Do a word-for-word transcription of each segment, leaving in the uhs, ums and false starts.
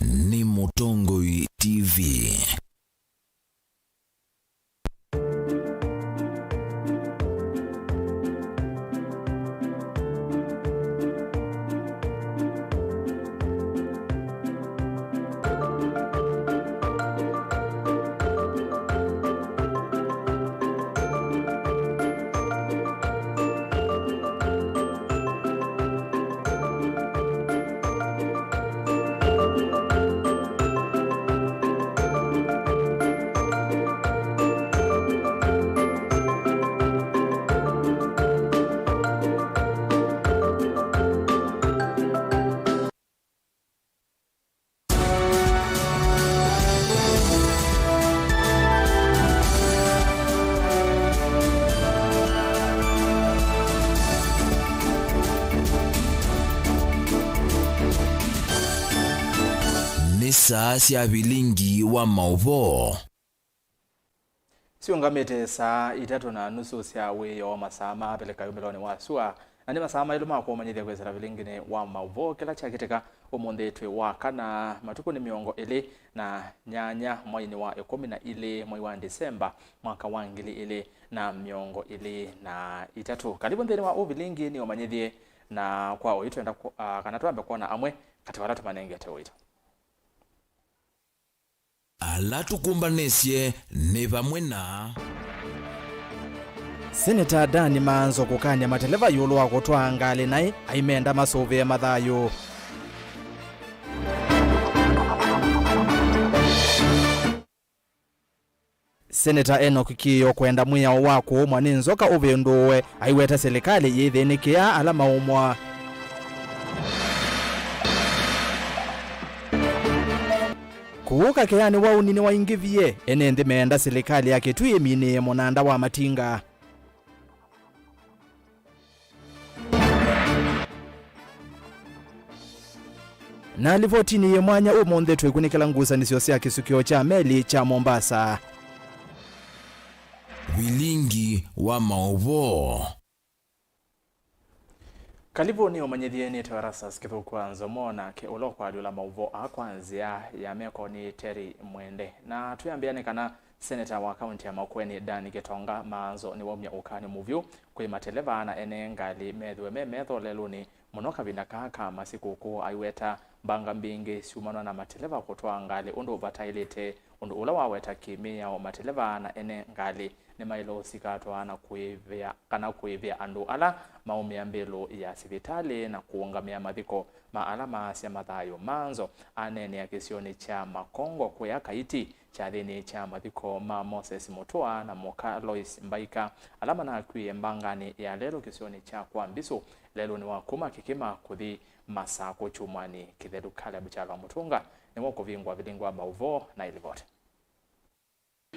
nĩ Mũtongoi T V. Nĩ saa sya vilingi wa maũvoo. Siũngamĩte saa itatũ na nusu sya wĩoo, masaa ma Avilika yumĩlonĩ wa sua, na nĩ masaa maĩlu ma kũmanyĩthya kwĩsĩla vilinginĩ wa maũvoo kĩla kyakĩtĩka ũmũnthĩ twĩ wa kana, matukũ nĩ mĩongo ĩlĩ na nyanya mweinĩ wa ĩkũmi na ilĩ, mwei wa Ndisemba, mwaka wa ngili ilĩ na mĩongo ĩlĩ na itatũ. Kalivu nthĩnĩ wa ũvilingi nĩ ũmanyĩthye, na kwa ũi twenda kũ-, ah, kana twambe kwona amwe katĩ wa ala tũmanengete ũito. Ala tũkũmbanĩsye nĩ vamwe na Seneta Dan Maanzo kũkany'a mateleva ĩũlũ wa kũtwaa ngalĩ naĩ aimenda masũvĩe mathayũ. Seneta Enock Kĩĩo kwenda mwĩao wa kũũmwa nĩ nzoka ũvĩndũũe, aiweta silikalĩ yĩthĩnĩkĩaa ala maũmwa. Kũu Kakeanĩ wauni nĩwaingĩvie, ene nthĩ meenda silikalĩ ya Kĩtui ĩminĩĩe mũnanda wa matinga. Na livotinĩ yĩ mwanya ũmũnthĩ, twĩkunĩkĩla ngusanĩsyo sya kĩsukĩo kya meli kya Mombasa. Vilingi wa maũvoo. Kalivu nĩ ũmanyĩthye nĩtwe Erastus Kĩthũku wa Nzomo, nake ũla ũkwalyũla maũvoo aa kwa nzĩa ya meko nĩ Terry Mwende. Na twĩambĩa nĩ kana Seneta wa kaunti ya Makueni, Dan Gitonga Maanzo, nĩwaumya ũkany'o mũvyũ kwĩ mateleva na ene ngalĩ methĩwe me metho lelũnĩ mũno kavinda kaa ka masikũkũ, aiweta mbanga mbingĩ syumanwa na mateleva kũtwaa ngalĩ ũndũ vataĩlĩte, ũndũ ũla waweta kĩ-mĩao mateleva na ene ngalĩ nĩmaĩle ũsikatwaa na kũĩvĩa, kana kũĩvĩa andũ ala maũmĩa mbĩlũ ya sivitalĩ na kũũngamĩa mathiko ma ala maasya mathayũ. Maanzo aneenea kĩsionĩ kya Makongo kũya Kaiti, kyathĩnĩ kya mathiko ma Moses Mutua na mũka Lois Mbaika, ala manakwie mbanganĩ ya lelũ kĩsionĩ kya Kwa Mbisu, lelũnĩ wa kuma Kĩkĩma kũthi Masakũ kyumwanĩ kĩthelu. Caleb Kyalwa Mũtũnga nĩwe ũkũvingũa vilingi wa maũvoo na ĩlivoti.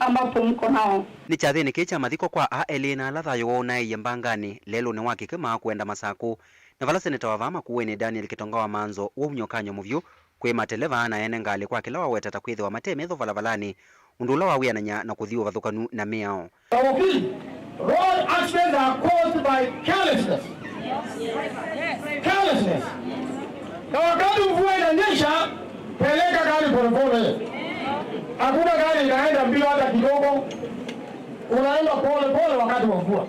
Ambapo mko nao. Nĩ kyathĩnĩ kĩĩ kya mathiko kwa aa elĩ na ala thayũ woo ũnaĩie mbanganĩ lelũnĩ wa Kĩkĩma kũenda Masakũ, na vala seneta wa vaa Makueni Daniel Gitonga wa Maanzo waumya ũkany'o mũvyũ kwĩ mateleva na ene ngalĩ kwa kĩla waweta ta kwĩthĩwa mate metho valavalanĩ, ũndũ ũla wawĩanany'a na kũthi ũvathũkanu na mĩao. Road accidents are caused by carelessness. Carelessness. Na wakati mvua inanyesha, peleka gari polepole. Hakuna gari inaenda mbio hata kidogo. Unaenda pole pole wakati wa mvua.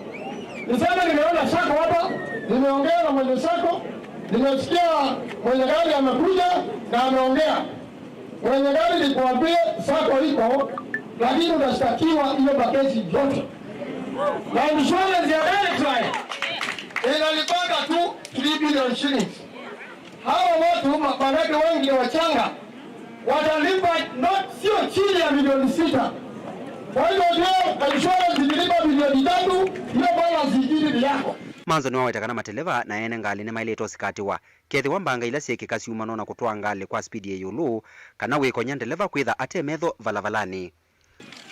Niseme nimeona sako hapa, nimeongea na mwenye sako, nimesikia mwenye gari amekuja na ameongea. Mwenye gari, nikuambie, sako iko, lakini utashtakiwa hiyo makesi yote. Na insurance ya gari try inalipanga tu three billion shillings. Hawa watu ma-, manake wengi ni wachanga, watalipa not, sio chini ya milioni sita. Kwa hivyo ndio insurance ikilipa milioni tatu, hiyo balance ingine ni yako. Maanzo nĩwaweta kana mateleva na ene ngalĩ nĩmaĩlĩte ũsikatĩwa kethĩwa mbanga ila syĩkĩka syumanwa na kũtwaa ngalĩ kwa spidi ya ĩũlũ, kana wĩkonya ndeleva kwĩtha ate metho valavalanĩ.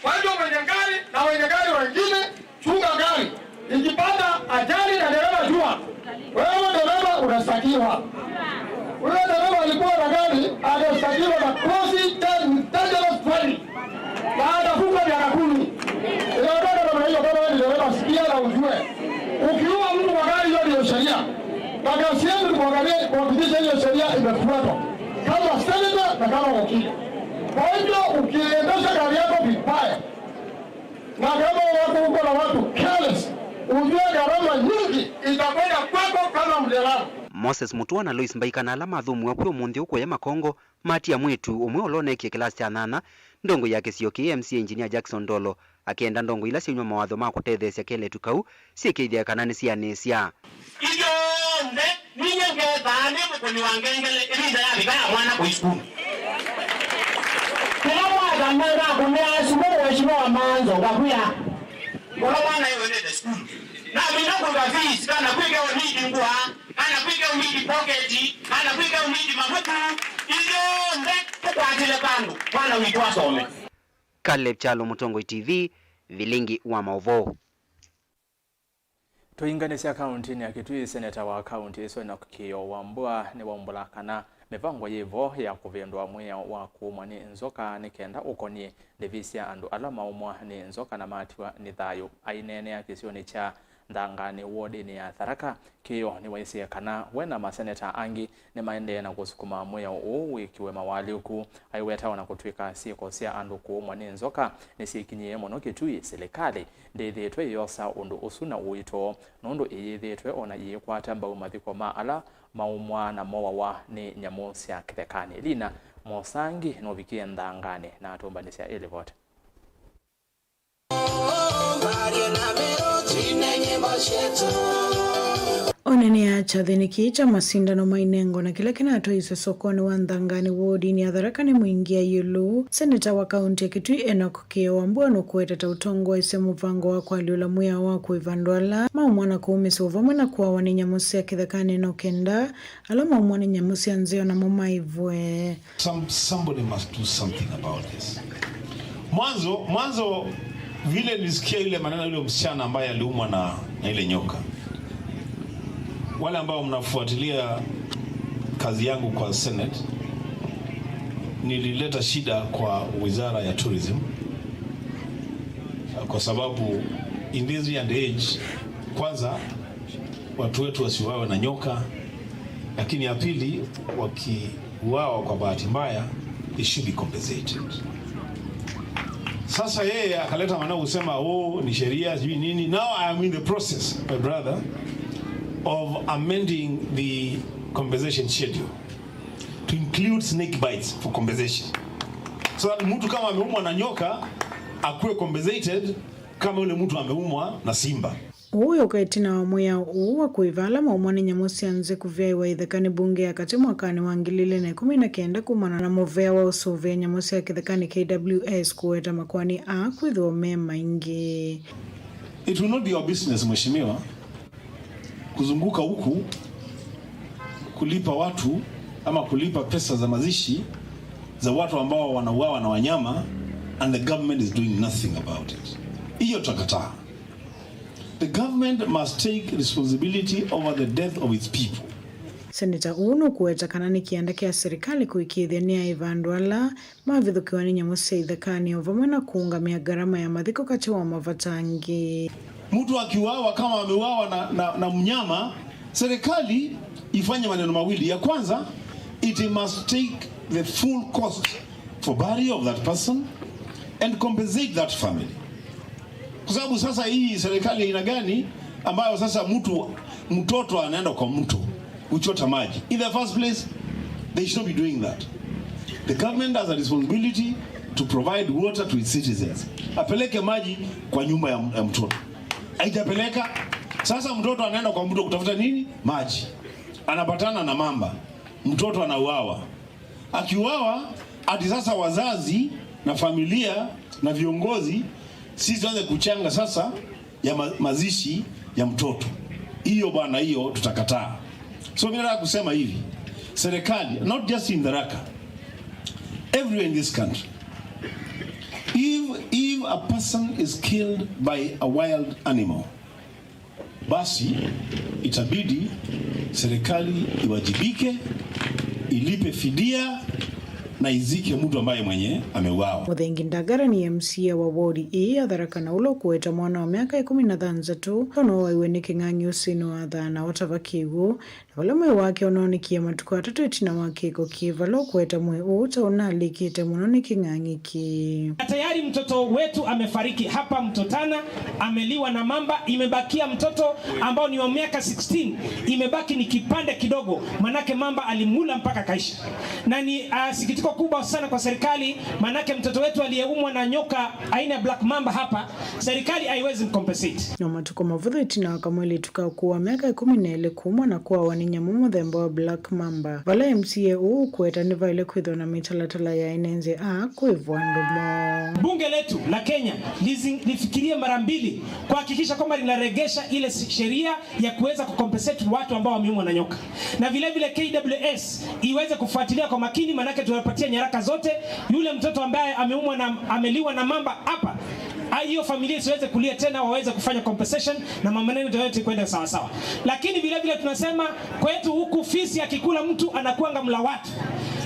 Kwa hivyo mwenye gari na wenye gari wengine, chunga gari. Ikipata ajali na dereva jua, wewe dereva unastakiwa. Huyo dereva alikuwa na gari, atastakiwa na crossing ten dangerous driving. Na atafungwa miaka kumi. Inataka namna hiyo, kama wewe ni dereva, sikia na ujue. Ukiua mtu kwa gari, hiyo ndio sheria. Na kazi yetu ni kuangalia, kuhakikisha hiyo sheria imefuatwa. Kama senator, kama wakili. Kwa hivyo ukiendesha gari yako vibaya, na kama watu uko na watu careless, ujue gharama nyingi itakwenda kwako kama mdereva. Moses Mutua na Lois Mbaika na ala mathũmũa kwĩ ũmũnthĩ ũkũya makongo matia mwĩĩtu ũmwe ũla ũneekie kĩlasi kya nyanya ndongoi ya kĩsio kĩĩ, M C A Engineer Jackson Ndolo, akenda ndongoi ila syaumya mawatho ma kũtetheesya kelĩtu kau syĩkĩĩthya kana nĩsianĩsya. Ithyonthe ninyie ngethaa nĩ mũkũni wa ngengele ĩvinda yavika ya mwana kũi sukulu. Kĩla mwaka nĩngakũnĩa simũ Mheshimiwa Manzo ngakwĩa, ũla mwana ĩwenete sukulu. Namina kũiva fees, kana kwĩke ũnidi ngũa, kana kwĩke ũnidi poketi, kana kwĩke ũnidi mavuku, ithyonthe tũkwatĩle vandũ mwana witũ asome. Caleb Kyalo, Mũtongoi T V, Vilingi wa Maũvoo. Tũinganĩsya kaũntĩnĩ ya Kitui, seneta wa kaũntĩ ĩsu Enock Kĩĩo Wambua nĩwaumbũla kana mĩvango yĩ vo ya kũvĩndũa mwĩao wa kũũmwa nĩ nzoka nĩ kenda ũkony'e ndĩvi sya andũ ala maũmwa nĩ nzoka na matiwa nĩ thayũ. Aineenea kĩsionĩ kya Nthangani wodinĩ ya Tharaka, Kĩĩo nĩwaisye kana we na maseneta angĩ nĩmaendee na kũsukuma mwĩao ũũ wĩkiwe mawalyũku. Aiweta o na kũtw'ĩka syĩko sya andũ kũũmwa nĩ nzoka nĩsyĩkinyĩe mũno Kitui, silikalĩ ndĩthĩĩtwe ĩyosa ũndũ ũsu na ũito, nũndũ ĩyĩthĩĩtwe o na ĩikwata mbau mathiko ma ala maũmwa na moawa nĩ nyamũ sya kĩthekanĩ. Lina Mosangi nũvikie Nthanganĩ na atũmbanĩsya ĩ livoti. Onene ya kyathĩnĩ kĩĩ kya masindano ma inengo na kĩla kĩnatwaisye sokonĩ wa Nthangani wodinĩ ya Tharaka nĩ mwingĩa ĩũlũ. Seneta wa kaũntĩ ya Kitui Enock Kĩĩo Wambua nũkũweta ta ũtongoesye mũvango wa kũalyũla mwĩao wa kũĩva andũ ala maũmwa na kũũmĩsya o vamwe na kũawa nĩ nyamũ sya kĩthekanĩ no kenda ala maũmwa nĩ nyamũ sya nzeo namo maĩvwe. Some, somebody must do something about this. Mwanzo, mwanzo vile nilisikia ile maneno yule msichana ambaye aliumwa na, na ile nyoka. Wale ambao mnafuatilia kazi yangu kwa Senate, nilileta shida kwa Wizara ya Tourism, kwa sababu in this day and age, kwanza, watu wetu wasiwawe na nyoka, lakini ya pili, wakiuawa kwa bahati mbaya, they should be compensated. Sasa yeye akaleta maneno kusema, "Oh, ni sheria, sijui nini." Now I am in the process, my brother, of amending the compensation schedule to include snake bites for compensation. So that mtu kama ameumwa na nyoka, akuwe compensated kama yule mtu ameumwa na simba. Ũu wĩũka ĩtina wa mwĩao ũũ wa kũĩva ala maũmwa nĩ nyamũ sya nzĩ kũvyaĩwa itheka nĩ mbunge ya katĩ mwakanĩ wa ngili ilĩ na ĩkũmi na kenda kumana na mũvea wa ũsũvĩa nyamũ sya kĩthekanĩ K W S kũweta makoani aa kwĩthĩwa me maingĩ. It will not be our business, Mheshimiwa, kuzunguka huku kulipa watu ama kulipa pesa za mazishi za watu ambao wanauawa na wanyama and the government is doing nothing about it. Hiyo tutakataa. The government must take responsibility over the death of its people. Seneta ũũ nũkũweta kana nĩ kĩanda kya serikali kũĩkĩĩthya nĩyaĩva andũ ala mavithũkĩwa nĩ nyamũ sya ithekanĩ, o vamwe na kũũngamĩa ngarama ya mathiko katĩ wa mavata angĩ. Mtu akiuawa, kama ameuawa na, na, na mnyama, serikali ifanye maneno mawili. Ya kwanza, it must take the full cost for burial of that person and compensate that family. Kwa sababu sasa hii serikali ya aina gani ambayo sasa mtu, mtoto anaenda kwa mto kuchota maji? In the first place, they should not be doing that. The government has a responsibility to provide water to its citizens. Apeleke maji kwa nyumba ya, ya mtoto. Haijapeleka. Sasa mtoto anaenda kwa mto kutafuta nini? Maji. Anapatana na mamba. Mtoto anauawa. Akiuawa, ati sasa wazazi na familia na viongozi, sisi tuanze kuchanga sasa ya ma-, mazishi ya mtoto. Hiyo bwana, hiyo tutakataa. So mimi nataka kusema hivi, serikali, not just in Tharaka, everywhere in this country, if, if a person is killed by a wild animal, basi itabidi serikali iwajibike, ilipe fidia na izike mtu ambaye mwenye ameuawa. Mũthengi Ndagara nĩ M C A wa wodi ĩĩ ya Tharaka na ũla ũkũweta mwana wa myaka ĩkũmi na thanthatũ ũla nowaiwe nĩ kĩng'ang'i ũsĩnĩ wa Thana ũtava kĩw'ũ. Vala mwĩĩ wake ũnoonĩkie matukũ atatũ ĩtina wa kĩko kĩĩ, vala ũkũeta mwĩĩ ũũ ta ũnalĩkĩte mũno nĩ kĩng'ang'i kĩĩ. Na tayari mtoto wetu amefariki hapa, mtotana ameliwa na mamba. Imebakia mtoto ambao ni wa miaka sixteen, imebaki ni kipande kidogo, manake mamba alimula mpaka kaisha. Na ni, ah, sikitiko kubwa sana kwa serikali, manake mtoto wetu aliyeumwa na nyoka aina ya black mamba hapa, serikali haiwezi mcompensate. No matukũ mavũthũ ĩtina wa kamwĩlĩtu ka ũkũũ wa myaka ĩkũmi na ĩlĩ kũũmwa na kũawa nĩ nyamũ mũthemba wa black mamba, vala M C A ũũ ũkũeta nĩvaĩle kwĩthĩwa na mĩtalatala ya ene nzĩ aa kũĩvwa andũ moo. Bunge letu la Kenya lizi-, lifikirie mara mbili kuhakikisha kwamba linaregesha ile si-, sheria ya kuweza kucompensate watu ambao wameumwa na nyoka, na vile vile K W S iweze kufuatilia kwa makini, manake tunapatia nyaraka zote. Yule mtoto ambaye ameumwa na, ameliwa na mamba hapa, ah, hiyo familia isiweze kulia tena, waweze kufanya compensation na maneno yote kwenda sawa sawa. Lakini vile vile tunasema kwetu huku, fisi akikula mtu anakuanga mla watu.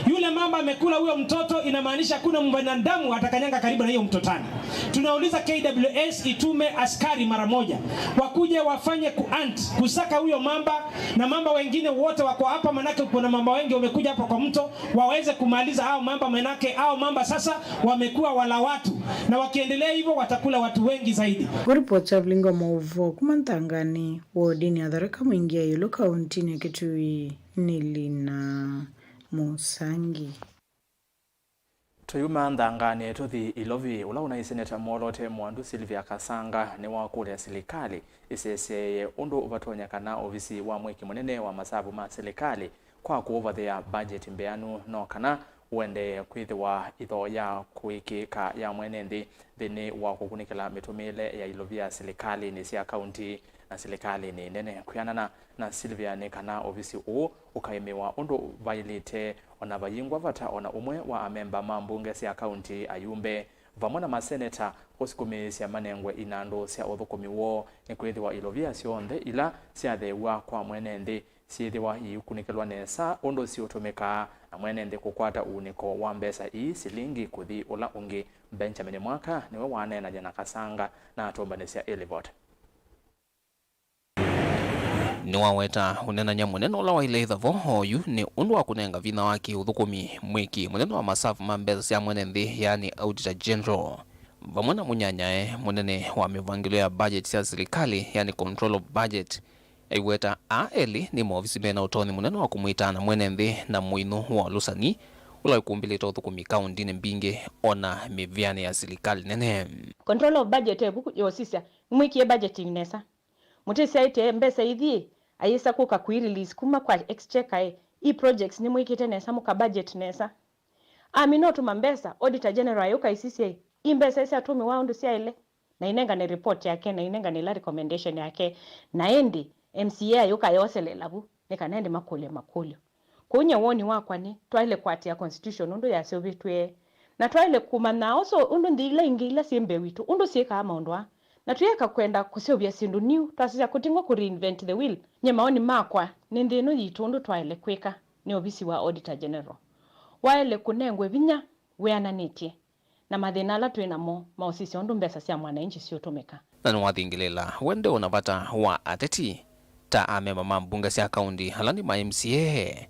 Yule mamba amekula huyo mtoto, inamaanisha hakuna mwanadamu atakanyanga karibu na hiyo mtotana. Tunauliza K W S itume askari mara moja, wakuje wafanye kuhunt, kusaka huyo mamba na mamba wengine wote wako hapa, manake kuna mamba wengi wamekuja hapa kwa mto, waweze kumaliza hao mamba, manake hao mamba sasa wamekuwa wala watu, na wakiendelea hivyo watakula watu wengi zaidi. Kũripoti Avilingo Maũvoo kuma Nthangani, wodini ya Tharaka Mwingi ya ĩũlũ, kauntinĩ ya Kitui, nĩ Lina Mũsangi. Tũyuma Nthangani tũthi Ilovi, ũla ũnaĩ seneta mwoloote Mwandu Sylvia Kasanga nĩwakũlya silikalĩ ĩsesyeeye ũndũ vatonyeka kana ovisi wa mwĩki mũnene wa masavu ma silikalĩ kwa kũũvathĩa mbangeti mbeanu, no kana ũendee kwĩthĩwa ĩthooa ya kũĩkĩĩka ya mwene nthĩ nthĩnĩ wa kũkunĩkĩla mĩtũmĩĩle ya ilovia silikalĩnĩ sya kaunti na silikalĩnĩ nene. Kwĩanana na Sylvia, nĩ kana ovisi ũũ ũkaĩmĩwa ũndũ vaĩlĩte, o na vayingwa vata o na ũmwe wa amemba ma mbunge sya kaunti, ayumbe, vamwe na maseneta kũsukumĩĩsya manengwe inandũ sya ũthũkũmi woo, nĩkwĩthĩwa ilovia syonthe ila syatheew'a kwa mwene nthĩ syĩthĩwa iikunĩkĩlwa nesa ũndũ siũtũmĩkaa, na mwene nthĩ kũkwata uunĩko wa mbesa ii silingi kũthi ũla ũngĩ. Benjamin Mwaka nĩwe waneenany'a na Kasanga na atũmbanĩsya ĩ livoti. Nĩwaweta ũneenany'a mũnene ũla waĩle ĩthavo oyu nĩ ũndũ wa kũnenga vinya wa kĩũthũkũmi mwĩki mũnene wa masavu ma mbesa sya mwene nthĩ, yaani Auditor General, vamwe na mũnyanyae mũnene wa mĩvangĩlyo ya budget sya silikalĩ, yaani control of budget. Aiweta aa elĩ nĩ maovisi mena ũtonyi mũnene wa kũmwĩtaana mwene nthĩ na mũinũ wa ũlũsani ũla wĩkumbĩlĩte ũthũkũmi kaũntĩnĩ mbingĩ, o na mĩvĩanĩ ya silikalĩ nene. Control of budget evu yosisya, nĩmwĩkie budgeting nesa? Mũtĩsyaĩtye mbesa ithi ayĩsa kũka kũi-release kuma kwa exchequer ĩ? I projects nĩmwĩkĩte nesa, mũka budget nesa? Amina ũtũma mbesa, Auditor General ayũka aisisye ĩ mbesa ii syatũmĩwa ũndũ syaĩle, na ainengane report yake, na ainengane ĩla recommendation yake, na ĩndĩ M C A ayũka ayoselela vu nĩ kana ĩndĩ makũlye makũlyo. Kwoou nyie woni wakwa nĩ twaĩle kũatĩĩa constitution ũndũ yaseũvĩtw'e, na twaĩle kũmanya also ũndũ nthĩ ila ingĩ ila syĩ mbee witũ ũndũ syĩkaa maũndũ aa, na tũyĩeka kwenda kũseũvya syĩndũ new, twasisya kũtingwa kũ reinvent the wheel. Nyie maoni makwa nĩ nthĩ ĩno yitũ ũndũ twaĩle kwĩka nĩ ovisi wa Auditor General waĩle kũnengwe vinya wĩananĩtye na mathĩna ala twĩ namo ma ũsisya ũndũ mbesa sya mwananchi siũtũmĩka. Na nĩwathingĩlĩĩla we ndeũ na vata wa ateti ta amemba ma mbunge sya kaunti ala nĩ ma M C A,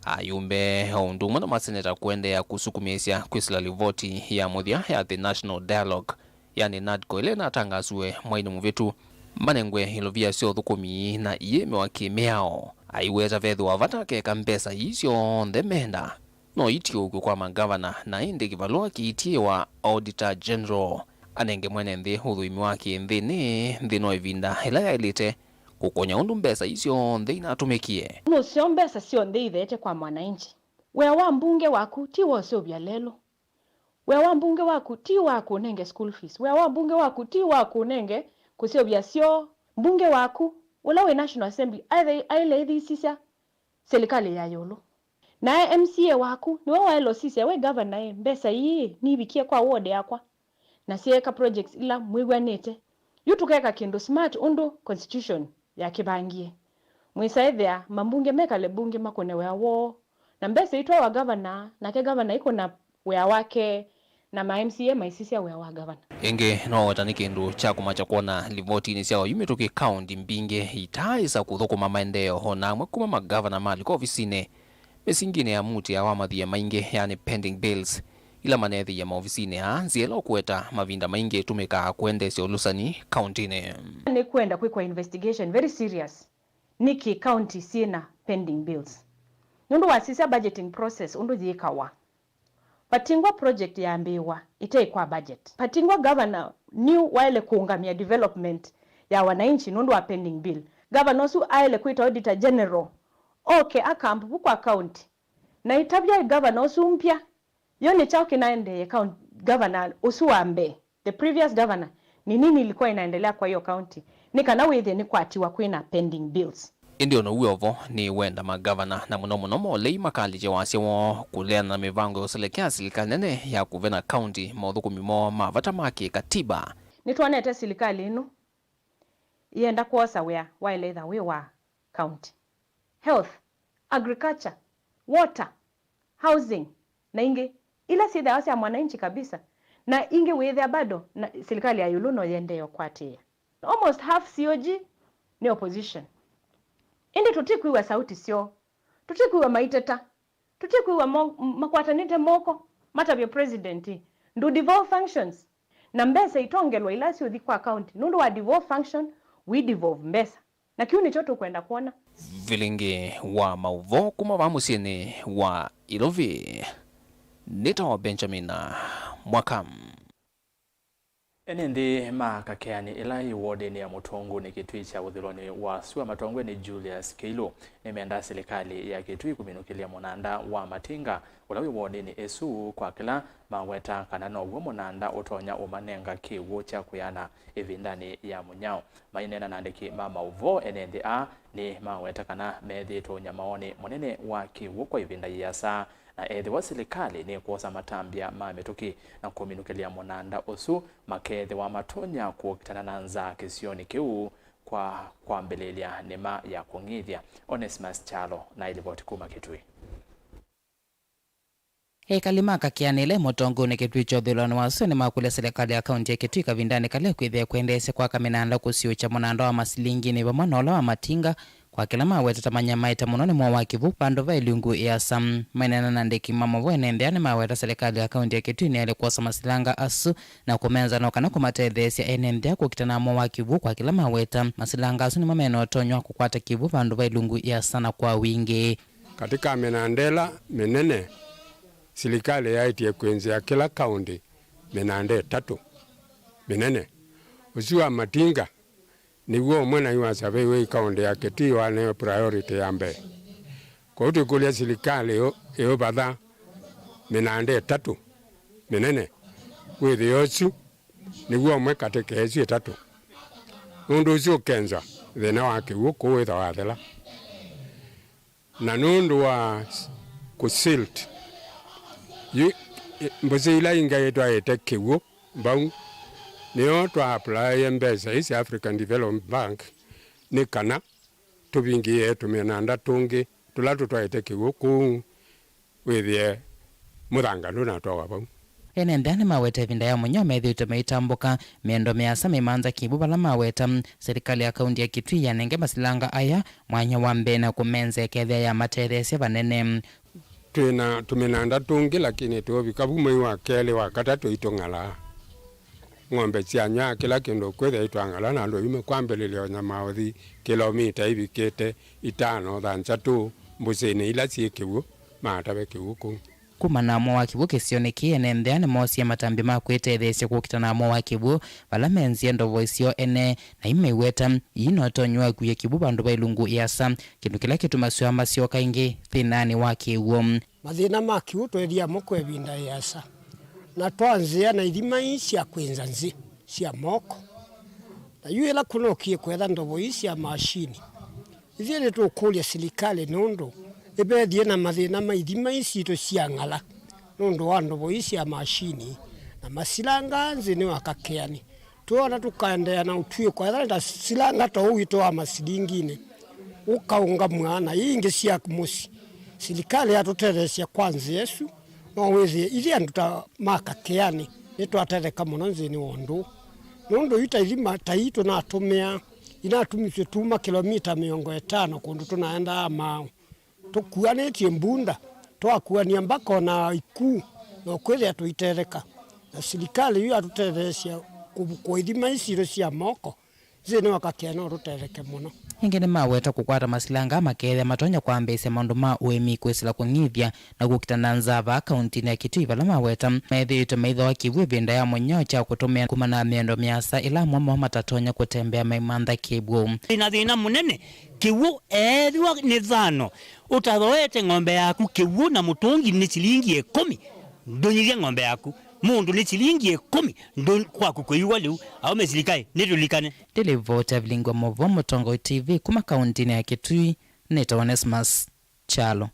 ayumbe, o ũndũ ũmwe na maseneta kũendeea kũsukumĩĩsya kwĩsĩla livoti ya mũthya ya The National Dialogue, yaani NADCO, ĩla ĩnatangasiwe mweinĩ mũvĩtu, manengwe ilovia sya ũthũkũmi na iĩmĩwa kĩ-mĩao. Aiweta vethĩwa vata keka mbesa ii syonthe menda no itiũkw'e kwa mangavana, na ĩndĩ kĩvalũa kĩitiĩwa Auditor General anenge mwene nthĩ ũthũĩmi wa kĩ-nthĩnĩ nthĩnĩ wa ĩvinda ĩla yaĩlĩte kũkony'a ũndũ mbesa ii syonthe inatũmĩkie. Nũseo mbesa syonthe itheete kwa mwananchi. Wĩa wa mbunge waku ti wa ũseũvya lelũ. Wĩa wa mbunge waku ti wa kũnenge school fees. Wĩa wa mbunge waku ti wa kũnenge kũseũvya syoo. Mbunge waku, ũla wĩ National Assembly, aĩle, aĩle ĩthisisya silikalĩ ya ĩũlũ. Nae M C A waku nĩwe waĩle ũsisya, we governor ĩ, mbesa ii nivikie kwa ward yakwa na syeeka projects ila mwĩw'anĩte? Yu tũkeka kĩndũ smart ũndũ constitution yakĩvangie. Mwĩsaĩthĩa mambunge mekale mbunge makũne wĩa woo, na mbesa itwawa governor, nake governor aikũna wĩa wake, Na ma M C A maisisya wĩa wa gavana. Ĩngĩ, no weta nĩ kĩndũ kya kũmakya kwona livotinĩ sya oyu mĩtũkĩ kaũnti mbingĩ itaaĩsa kũthũkũma maendeeo, o na amwe kuma magavana malika ovisinĩ mĩsinginĩ ya muti ya wamathie maingĩ, yani pending bills, ila maneethĩie maovisinĩ aa, nzĩa ĩla ũkũweta mavinda maingĩ ĩtũmĩkaa kũendeesya ũlũsani kaũntinĩ. Nĩkwenda kwĩkwa investigation very serious nĩkĩ kaũnti syĩ na pending bills, nũndũ wasisya budgeting process ũndũ yĩkawa. Patingwa project yambĩĩwa ĩte kwa budget. Patingwa governor new waĩle kũũngamĩa development ya wananchi nũndũ wa pending bill. Governor ũsu aĩle kwĩta Auditor General oke akambuvu kwa county. Na ĩtavya governor ũsu mpya, yo nĩ kyaũ kĩnaendeeye county, governor ũsu wa mbee? The previous governor, ni nini ilikuwa inaendelea kwa hiyo county, nĩ kana wĩthĩe nĩkwatiwa kwĩna pending bills? Ĩndĩ o na ũu wĩ o vo, nĩwenda magavana, na mũno mũno molei, makalĩtye wasya woo kũleana na mĩvango ya ũselekea silikalĩ nene ya kũvena kaũnti maũthũkũmi moo ma vata ma kĩkatiba. Nĩtwonete silikalĩ ĩno yĩenda kwosa wĩa waĩle ĩtha wĩ wa county. Health, agriculture, water, housing, na ingĩ, ila syĩthĩawa sya mwananchi kabisa, na ingĩ wĩthĩa bado na silikalĩ ya ĩũlũ no yendee ũkwatĩĩa. Almost half C O G nĩ opposition. Ĩndĩ tũtikwĩw'a sauti syoo, tũtikwĩw'a maiteta, tũtikwĩw'a mo-, makwatanĩte moko matavye president, "Do devolve functions." Na mbesa itongelwa ila syũthi kwa county, nũndũ wa devolve function, we devolve mbesa. Na kĩu nĩkyo tũkwenda kwona. Vilingĩ wa maũvoo kuma vaa mũsyĩnĩ wa Ilovi, nĩtawa Benjamin Mwaka. Ene nthĩ ma Kakeani ĩla yĩ wodinĩ ya Mũtũngũnĩ Kĩtui kya ũthũĩlonĩ wa sua matongoew'e nĩ Julius Kĩilũ nĩmendaa silikalĩ ya Kĩtui kũminũkĩlya mũnanda wa Matinga ũla wĩ wodinĩ ĩsu kwa kĩla maweta kana now'o mũnanda ũtonya ũmanenga kĩw'ũ kya kwĩana ĩvindanĩ ya mũnyao. Maineena na andĩki ma maũvoo, ene nthĩ aa nĩmaweta kana methĩĩtwe ũnyamaonĩ mũnene wa kĩw'ũ kwa ĩvinda yĩasa, na ethĩwa silikalĩ nĩkwosa matambya ma mĩtũkĩ na kũminũkĩlya mũnanda ũsu, makeethĩwa matonya kũkitana na nzaa kĩsionĩ kĩu kwa kwambĩlĩlya nĩma ya kũng'ithya. Onesmus Kyalo na ĩlivoti kuma Kĩtui. Ekali ma Kakeani ĩla ĩ Mũtũngũnĩ Kĩtui kya ũthũĩlonĩ wa sua nĩmakũlya silikalĩ ya kaũnti ya Kĩtui kavindanĩ kala ĩkwĩthĩa ĩkwendeesya kwaka mĩnanda kũsiũĩkya mũnanda wa masilinginĩ vamwe na ũla wa Matinga kwa kĩla maweta ta manyamaĩte mũno nĩ mowaki vu vandũ va ĩlungu ĩasa. Maineena na andĩki ma maũvoo, ene nthĩ aa nĩmaweta silikalĩ ya kaũnti ya Kĩtui nĩyaĩle kwosa masilanga asu na kũmenza no kana kũmatetheesya ene nthĩ aa kũkitana na mowaki vu kwa kĩla maweta masilanga asu nĩmo mena ũtonyi wa kũkwata kĩw'ũ vandũ va ĩlungu ĩasa na kwa wingĩ. Katĩ ka mĩnanda ĩla mĩnene, silikalĩ yaĩtye kwĩnzĩa kĩla kaũnti mĩnanda ĩtatũ mĩnene. Ũsu wa Matinga nĩw'o ũmwe naĩ wasaveiwe ĩ kaũnti ya Kitui wanewe priority ya mbee. Kwoou twĩkũlya silikalĩ ĩũ-, ĩũvatha mĩnanda ĩtatũ mĩnene wĩthĩe ũsu nĩw'o ũmwe katĩ ka ĩsu ĩtatũ. Nũndũ ũsu ũkenzwa, thĩna wa kĩw'ũ kũu wĩthwa wathela. Na nũndũ wa kũ silt, yu, i, mbũsĩ ila ingĩ twaĩte kĩw'ũ vau, nĩyo twa applyie mbesa ii sya African Development Bank nĩ kana tũvingĩĩe tũmĩnanda tũngĩ tũla tũtwaĩte kĩw'ũ kũu wĩthĩe mũthanga ndũnatwawa vau. Ene nthĩ aa nĩmaweta ĩvinda ya mũnyao methĩĩtwe maitambũka mĩendo mĩasa maimanza kĩw'ũ vala maweta silikalĩ ya kaũnti ya Kitui yanenge masilanga aya mwanya wa mbee na kũmenza ĩkethĩa yamatetheesya vanene. Twĩ na tũmĩnanda tũngĩ, lakini tũũvika vu mwei wa kelĩ, wa katatũ itũng'alaa. Ng'ombe syanywaa kĩla kĩndũ kwĩthĩa itwang'alaa, na andũ yu mekwambĩlĩlya ũnyama ũthi kĩlomita ivikĩte itano, thanthatũ, mbũsĩnĩ ila syĩ kĩw'ũ, maatave kĩw'ũ kũu. Kumana na ũmo wa kĩw'ũ kĩsionĩ kĩĩ, ene nthĩ aa nĩmoosie matambya ma kwĩtetheesya kũkitana na ũmo wa kĩw'ũ vala menzie ndovo isio ene, na imaiweta ii na ũtonyi wa kuya kĩw'ũ vandũ va ilungu ĩasa, kĩndũ kĩla kĩtumasw'a masyoka ĩngĩ thĩnanĩ wa kĩw'ũ. Mathĩna ma kĩw'ũ tweethĩa mo kwa ĩvinda ĩasa, na twanzĩa na ithima ii sya kwĩnza nzĩ sya moko. Na yu ĩla kũnokie kwetha ndovo ii sya mashini, ithyĩ nĩtũkũlya silikalĩ nũndũ ĩvethie na mathĩna ma ithima ii sitũ sya ng'ala nũndũ wa ndovo ii sya mashini na masilanga nzĩ nĩ wa Kakeani. Twoona tũkaendeea na ũtuĩko, ethĩwa nĩ ta silanga ta ũu witũ wa masilinginĩ ũkaũngamw'a na ii ingĩ sya mũsyĩ, silikalĩ yatũtetheesya kwa nzĩa ĩsu. No wĩthĩe ithyĩ andũ ta ma Kakĩanĩ nĩtwatetheka mũno nthĩnĩ wa ũndũ ũũ, nũndũ yu ta ithima ta ii tũnatũmĩaa inatumisye tuma kĩlomita mĩongo ĩtano kũndũ tũnaendaa maaũ. Tũkuanĩtye mbunda, twakuany'a mbaka o na ikuu, no kwĩthĩa tũitetheka. Na silikalĩ yu yatũtetheesya kũvukũa ithima isi sya moko, nthĩnĩ wa Kakĩanĩ no tũtetheke mũno. Ĩngĩ nĩmaweta kũkwata masilanga makeethĩa matonya kwambĩĩsya maũndũ ma ũĩmi kwĩsĩla kũng'ithya na kũkita na nza vaa kauntinĩ ya Kitui, vala maweta methĩĩtwe maithooa kĩw'ũ ĩvinda ya mũnyao kya kũtũmĩa kumana na mĩendo mĩasa ĩla amwe moo matatonya kũtembea maimantha kĩw'ũ. Ĩna thĩna mũnene. Kĩw'ũ eethĩwa nĩ thano, ũtathooete ng'ombe yaku kĩw'ũ na mũtũngi nĩ silingi ĩkũmi, ndũnyithye ng'ombe yaku. Mũndũ nĩ silingi ĩkũmi, ndũ-, kwaku kwĩyũwa lĩu. Aũme silikalĩ, nĩtũlikane. Ndĩ livoti ya vilingi wa maũvoo Mũtongoi T V kuma kauntinĩ ya Kitui, nĩtawa Onesmus Kyalo.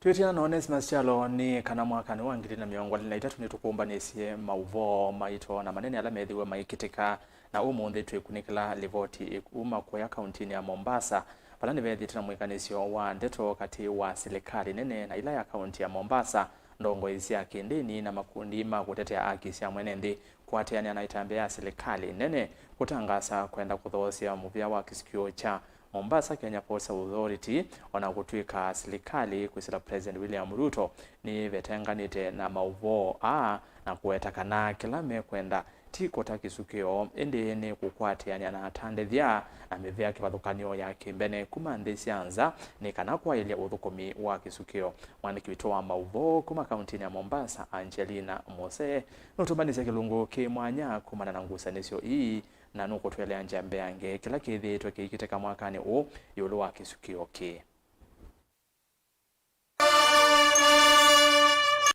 Twĩtiana na Onesmus Kyalo nĩ kana mwakanĩ wa ngili na mĩongo ĩlĩ na itatũ nĩtũkũmbanĩsye maũvoo maito na manene ala methĩwe maikĩtĩka, na ũmũnthĩ twĩkunĩkĩla livoti ĩkuma kũya kauntinĩ ya Mombasa, vala nĩvethĩĩtwe na mwĩkanĩsyo wa ndeto katĩ wa silikalĩ nene na ila ya kaunti ya Mombasa, ndongoi sya kĩndĩni na makundi ma kũtetea aki sya mwene nthĩ kũatĩanĩa na ĩtambya ya silikalĩ nene kũtangaasa kwenda kũthoosya mũvĩa wa kĩsukio kya Mombasa Kenya Ports Authority, o na kũtw'ĩka silikalĩ kwĩsĩla President William Ruto nĩvetenganĩte na maũvoo aa na kũweta kana kĩla mekwenda ti kũta kĩsukĩo, ĩndĩ nĩ kũkwatĩanĩa na atandĩthya na mĩvĩa kĩvathũkany'o ya kĩmbene kuma nthĩ sya nza nĩ kana kwaĩlya ũthũkũmi wa kĩsukĩo. Mwandĩki witũ wa maũvoo kuma kauntinĩ ya Mombasa, Angelina Mose, nũtũmbanĩsye kĩlungu kĩ mwanya kumana na ngusanĩsyo ii. Na nũkũtũelea nja mbeange kĩla kĩthĩĩtwe kĩikĩtĩka mwakanĩ ũũ ĩũlũ wa kĩsukĩo kĩĩ.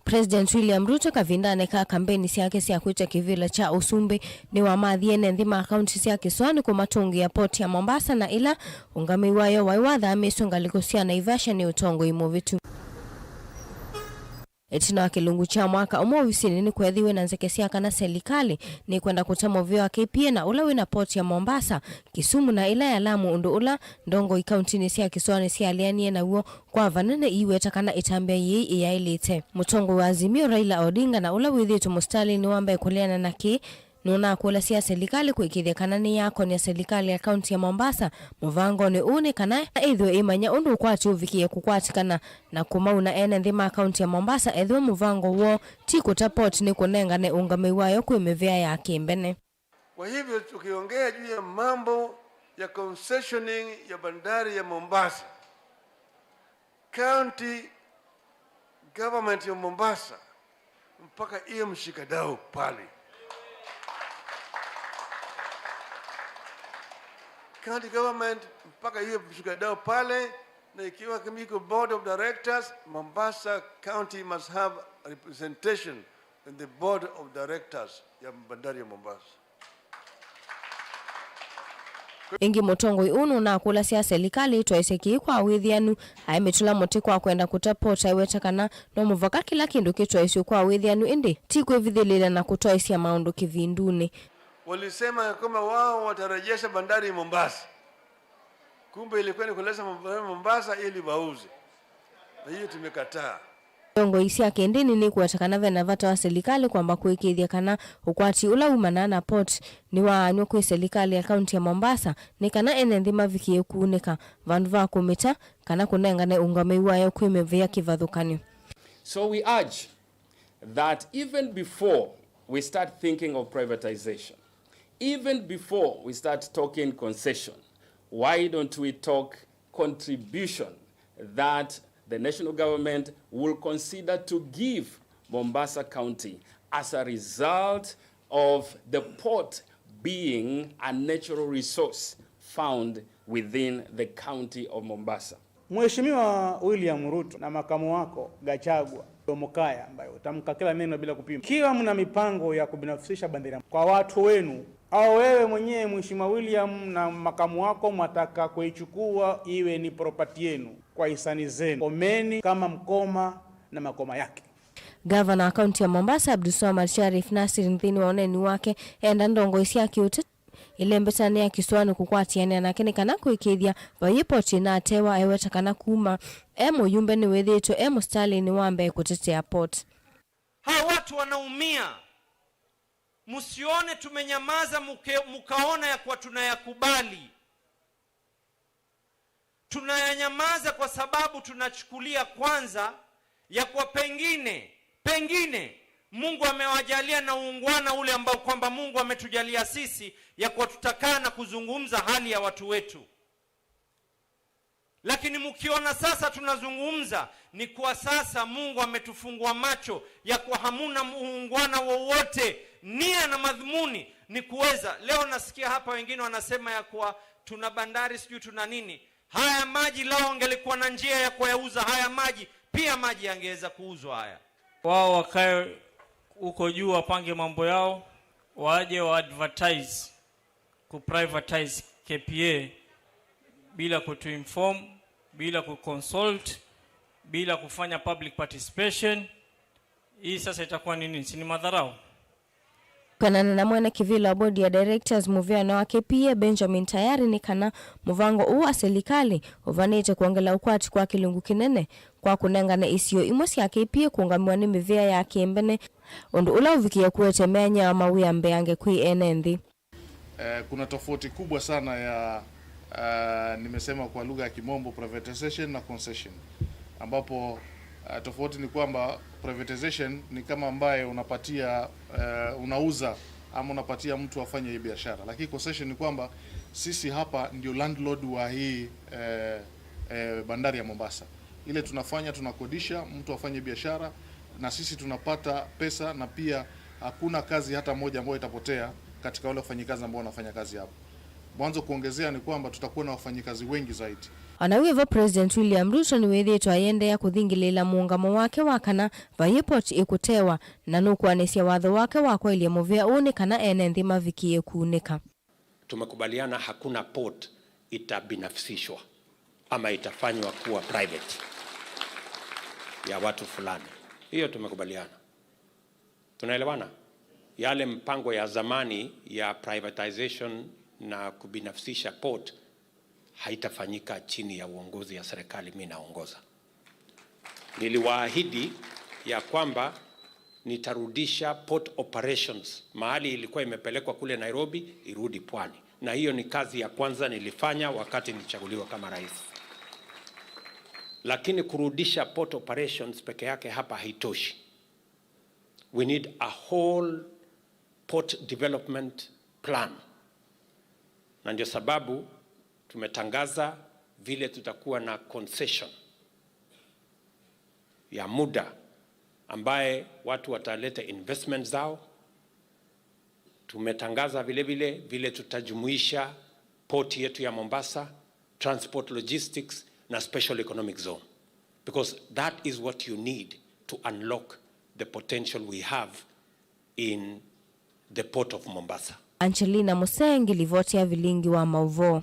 President William Ruto kavindanĩ ka kambeni syake sya kwĩtya kĩvĩla kya ũsumbĩ nĩwamathie ene nthĩ ma kaunti sya kĩsũanĩ kũmatũngĩa port ya Mombasa na ĩla ũngamĩi wayo waĩ wathamĩĩswe ngalĩko sya Naivasha nĩ ũtongoi mũvĩtu. Ĩtina wa kĩlungu kya mwaka ũmwe ovisinĩ, nĩkweethĩiwe na nzeke sya kana selikalĩ nĩkwenda kũta mũvĩa wa K P A na ũla wĩ na port ya Mombasa, Kisumu na ĩla ya Lamu, ũndũ ũla ndongoi kauntinĩ sya kĩsũanĩ syaeleanie naw'o kwa vanene iiweta kana ĩtambya yĩĩ ĩyaĩlĩte. Mũtongoi wa Azimio, Raila Odinga, na ũla wĩthĩĩtwe mũsitalĩnĩ wa mbee kũleana na kĩĩ, nũnakũlasya selikalĩ kũĩkĩĩthya kana nĩyakonya selikalĩ ya kaunti ya Mombasa mũvangonĩ ũũ nĩ kana ĩthĩwe ĩmanya ũndũ ũkwati ũvikĩe kũkwatĩkana na kũmauna ene nthĩ ma kaunti ya Mombasa ethĩwa mũvango woo ti kũta port nĩ kũnengane ũngamĩi wayo kwĩ mĩvĩa ya kĩmbene. Kwa hivyo, tukiongea juu ya mambo ya concessioning ya bandari ya Mombasa, County Government ya Mombasa mpaka iwe mshikadau pale. County Government mpaka iwe mshikadau pale, na ikiwa kimiko board of directors, Mombasa County must have representation in the board of directors ya bandari ya Mombasa. Ĩngĩ, mũtongoi ũũ nũnakũlasya selikalĩ ĩtwaĩsye kĩĩ kwa wĩthĩanu, aimĩtũla mũtĩ kwa kwenda kũta port aiweta kana no mũvaka kĩla kĩndũ kĩtwaĩsw'e kwa wĩthĩanu, ĩndĩ ti kwĩvithĩlĩĩla na kũtwaĩsya maũndũ kĩvindunĩ. Walisema ya kwamba wao watarejesha bandari Mombasa. Kumbe ilikuwa ni kuleta bandari Mombasa ili wauze. Na hiyo tumekataa. Ndongoi sya kĩndĩni nĩkũweta kana ve na vata wa selikalĩ kwamba kũĩkĩĩthya kana ũkwati ũla umanaa na port nĩwaanw'a kwĩ selikalĩ ya kaunti ya Mombasa, nĩ kana ene nthĩ mavikĩe kuunĩka, vandũ va kũmĩta kana kũnengane ũngamĩi wayo kwĩ mĩvĩa kĩvathũkany'o. So we urge that even before we start thinking of privatization, even before we start talking concession, why don't we talk contribution that the national government will consider to give Mombasa County as a result of the port being a natural resource found within the county of Mombasa. Mheshimiwa William Ruto na makamu wako Gachagua, Mukaya, ambaye utamka kila neno bila kupima. Ikiwa mna mipango ya kubinafsisha bandari kwa watu wenu, au wewe mwenyewe Mheshimiwa William na makamu wako mwataka kuichukua iwe ni property yenu kwa hisani zenu, komeni kama mkoma na makoma yake. Gavana wa kaunti ya Mombasa, Abdulswamad Sharif Nasir, nthĩnĩ wa ũneeni wake, enda ndongoi sya kĩũteti Ĩlembeta nĩ ya kĩsũanĩ kũkwatĩanĩa nake nĩ kana kũĩkĩĩthya vai port ĩnatewa, eweta kana kuma e mũyumbe nĩwĩthĩĩtwe e mũsitalĩnĩ wa mbee kũtetea port. Hawa watu wanaumia. Msione tumenyamaza muke-, mukaona ya kuwa tunayakubali. Tunayanyamaza kwa sababu tunachukulia kwanza ya kuwa pengine, pengine Mungu amewajalia na uungwana ule ambao kwamba Mungu ametujalia sisi, ya kuwa tutakaa na kuzungumza hali ya watu wetu. Lakini mkiona sasa tunazungumza, ni kwa sasa Mungu ametufungua macho ya kuwa hamuna muungwana wowote, nia na madhumuni ni kuweza. Leo nasikia hapa wengine wanasema ya kuwa tuna bandari, sijui tuna nini. Haya maji lao angelikuwa na njia ya kuyauza haya maji, pia maji yangeweza kuuzwa haya. Wao wakae huko juu, wapange mambo yao, waje wa advertise, ku privatize K P A bila kutuinform, bila kuconsult, bila kufanya public participation. Hii sasa itakuwa nini? Si ni madharau? Kũenana na mwene kĩvĩla wa board ya directors mũvĩanĩ wa K P A, Benjamin Tayari, nĩ kana mũvango ũũ wa silikalĩ ũvanĩte kwongela ũkwati kwa kĩlungu kĩnene kwa kũnengane isio imwe sya K P A kũũngamĩwa nĩ mĩvĩa ya kĩmbene, ũndũ ũla ũvikĩe kũete myanya ya mawĩa mbeange kwĩ ene nthĩ. Eh, kuna tofauti kubwa sana ya, eh, nimesema kwa lugha ya Kimombo, privatization na concession, ambapo, eh, tofauti ni kwamba privatization ni kama ambaye unapatia, eh, unauza ama unapatia mtu afanye hii biashara, lakini concession ni kwamba sisi hapa ndio landlord wa hii, eh, eh, bandari ya Mombasa. Ile tunafanya, tunakodisha mtu afanye biashara, na sisi tunapata pesa, na pia hakuna kazi hata moja ambayo itapotea katika wale wafanyikazi ambao wanafanya kazi hapo. Mwanzo kuongezea ni kwamba tutakuwa na wafanyikazi wengi zaidi. O na wĩvo, President William Ruto nĩwĩthĩĩtwe ayĩendeea kũthingĩlĩĩla mũũngamo wake wa kana vai port ĩkũtewa, na nũkũanĩsya watho wake wa kwaĩlya mũvĩa ũũ nĩ kana ene nthĩ mavikĩe kuunĩka. Tumekubaliana hakuna port itabinafsishwa ama itafanywa kuwa private ya watu fulani. Hiyo tumekubaliana. Tunaelewana? Yale mpango ya zamani ya privatization na kubinafsisha port haitafanyika chini ya uongozi ya serikali mimi naongoza. Niliwaahidi ya kwamba nitarudisha port operations mahali ilikuwa imepelekwa kule Nairobi, irudi pwani. Na hiyo ni kazi ya kwanza nilifanya wakati nilichaguliwa kama rais. Lakini kurudisha port operations peke yake hapa haitoshi. We need a whole port development plan. Na ndio sababu tumetangaza vile tutakuwa na concession ya muda ambaye watu wataleta investment zao. Tumetangaza vile vile vile tutajumuisha port yetu ya Mombasa, transport logistics na special economic zone, because that is what you need to unlock the potential we have in the port of Mombasa. Angelina Musengi, livoti ya vilingi wa mauvoo.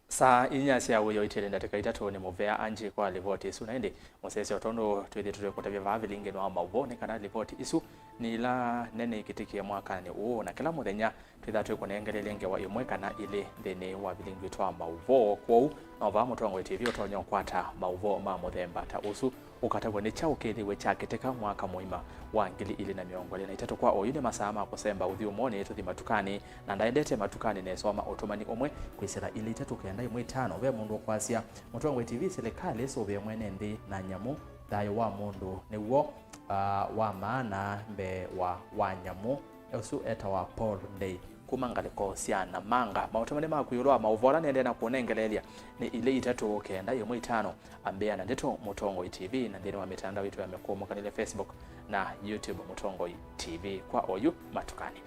Saa inya sya wĩoo itĩle ndatĩka itatũ nĩ mũvea Angie kwa livoti ĩsu, na ĩndĩ mũsyaĩĩsya, o tondũ twĩthĩĩtwe twĩkũtavya vaa vilingĩnĩ wa mauvoo, nĩ kana livoti isu nĩ ila nene ikĩtĩkĩe mwakanĩ ũũ, na kĩla mũthenya twĩthaa twĩkũnengelelya ngewa ĩmwe kana ilĩ nthĩnĩ wa vilingi witũ wa mauvoo. Kwoou no vaa Mũtongoi T V ũtonya ũkwata mauvoo ma mũthemba ta ũsu. Ũkatavw'a nĩ kyaũ kĩthĩwe kyakĩtĩka mwaka mũima wa ngili ilĩ na mĩongo ĩlĩ na itatũ. Kwa oyu nĩ masaa ma kũsemba ũthyũmũonĩ, tũthi matukanĩ, na ndaendete matukanĩ nesoma ũtũmani ũmwe kwĩsĩla ilĩ itatũ kenda ĩmwe itano. Ve mũndũ ũkwasya, Mũtongoi T V, silikalĩ ĩsũvĩe mwene nthĩ na nyamũ, thayũ wa mũndũ nĩw'o, ah, wa maana mbee wa, wa nyamũ. Ũsu etawa Paul Ndei kuma ngalĩko sya Namanga. Maũtũmani maku ĩũlũ wa maũvoo ala nĩendee na kũnengeleelya nĩ ilĩ itatũ kenda ĩmwe itano. Ambĩa na ndeto Mũtongoi T V na nthĩnĩ wa mĩtandao yitũ ya mĩkũũmũkanĩlyo, Facebook na YouTube, Mũtongoi T V. Kwa oyu, matukanĩ.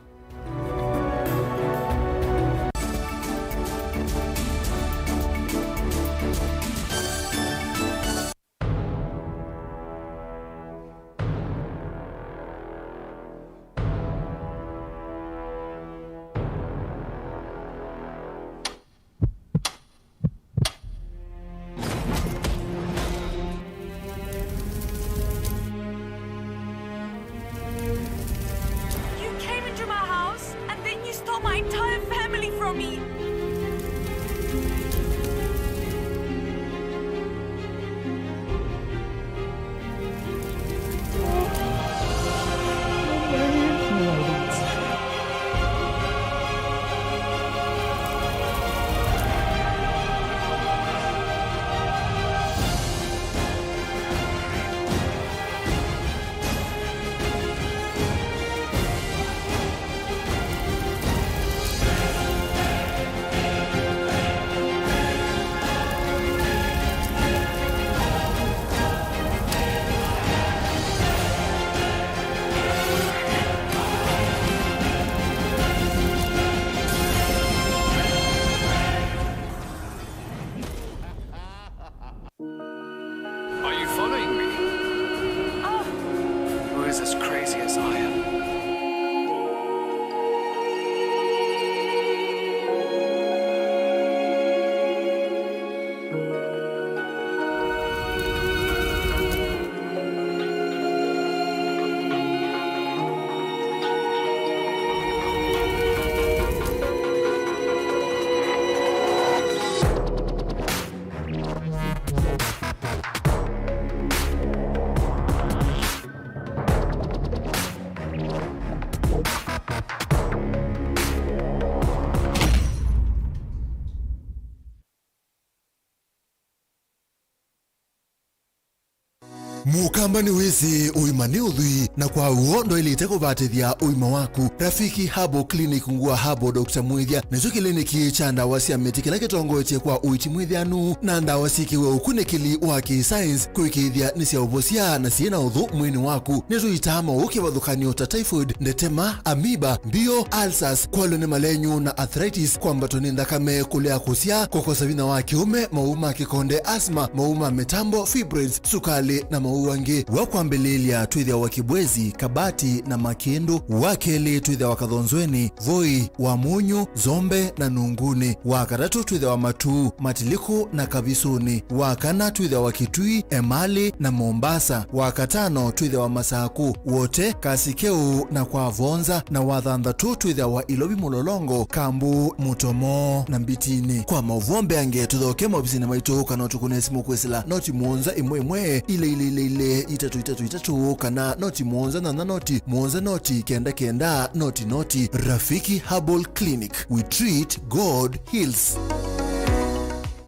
Mũkamba nĩwĩsĩ ũima nĩ ũthwii, na kwa w'o ndwaĩlĩte kũvatĩthya ũima waku. Rafiki Herbal Clinic ngũa Herbal Doctor Mwĩthya nĩkyo kĩliniki kya ndawa sya mĩtĩ kĩla kĩtongoetye kwa ũiiti mwĩthĩanu na ndawa syĩkĩwe ũkunĩkĩli wa kĩ-science kũĩkĩĩthya nĩ sya ũvosya na syĩ na ũthũ mwĩĩnĩ waku. Nĩtũitaa maũũ kĩvathũkany'o ta typhoid, ndetema, amoeba, mbio, ulcers, kwalwa nĩ malenyu na arthritis, kwambatwa nĩ nthakame, kũlea kũsyaa, kũkosa vinya wa kĩũme, maũũ ma kĩkonde, asthma, maũũ ma mĩtambo, fibroids, sukalĩ, na maũũ angĩ. Wa kwambĩlĩĩlya twĩthĩawa Kĩbwezi, Kabati, na Makĩndũ. Wa kelĩ twĩthĩawa Kathonzweni, Voi, Wamunyu, Zombe, na Nunguni. Wa katatũ twĩthĩawa Matuu, Matiliku, na Kavisũnĩ. Wa kana twĩthĩawa Kitui, Emali, na Mombasa. Wa katano twĩthĩawa Masaku, Wote, Kasikeu, na kwa Vonza. Na wa thanthatũ twĩthĩawa Ilovi, Mũlolongo, Kambu, Mũtomo, na Mbitinĩ. Kwa maũvoo mbeange, tũthoke maovisinĩ maitũ kana ũtũkũne simũ kwĩsĩla noti mũonza ĩmwe ĩmwe, ilĩ ilĩ ilĩ ilĩ, itatũ itatũ itatũ, kana noti mũonza nyanya noti, mũonza noti, kenda kenda, noti noti. Rafiki Herbal Clinic, we treat, God heals.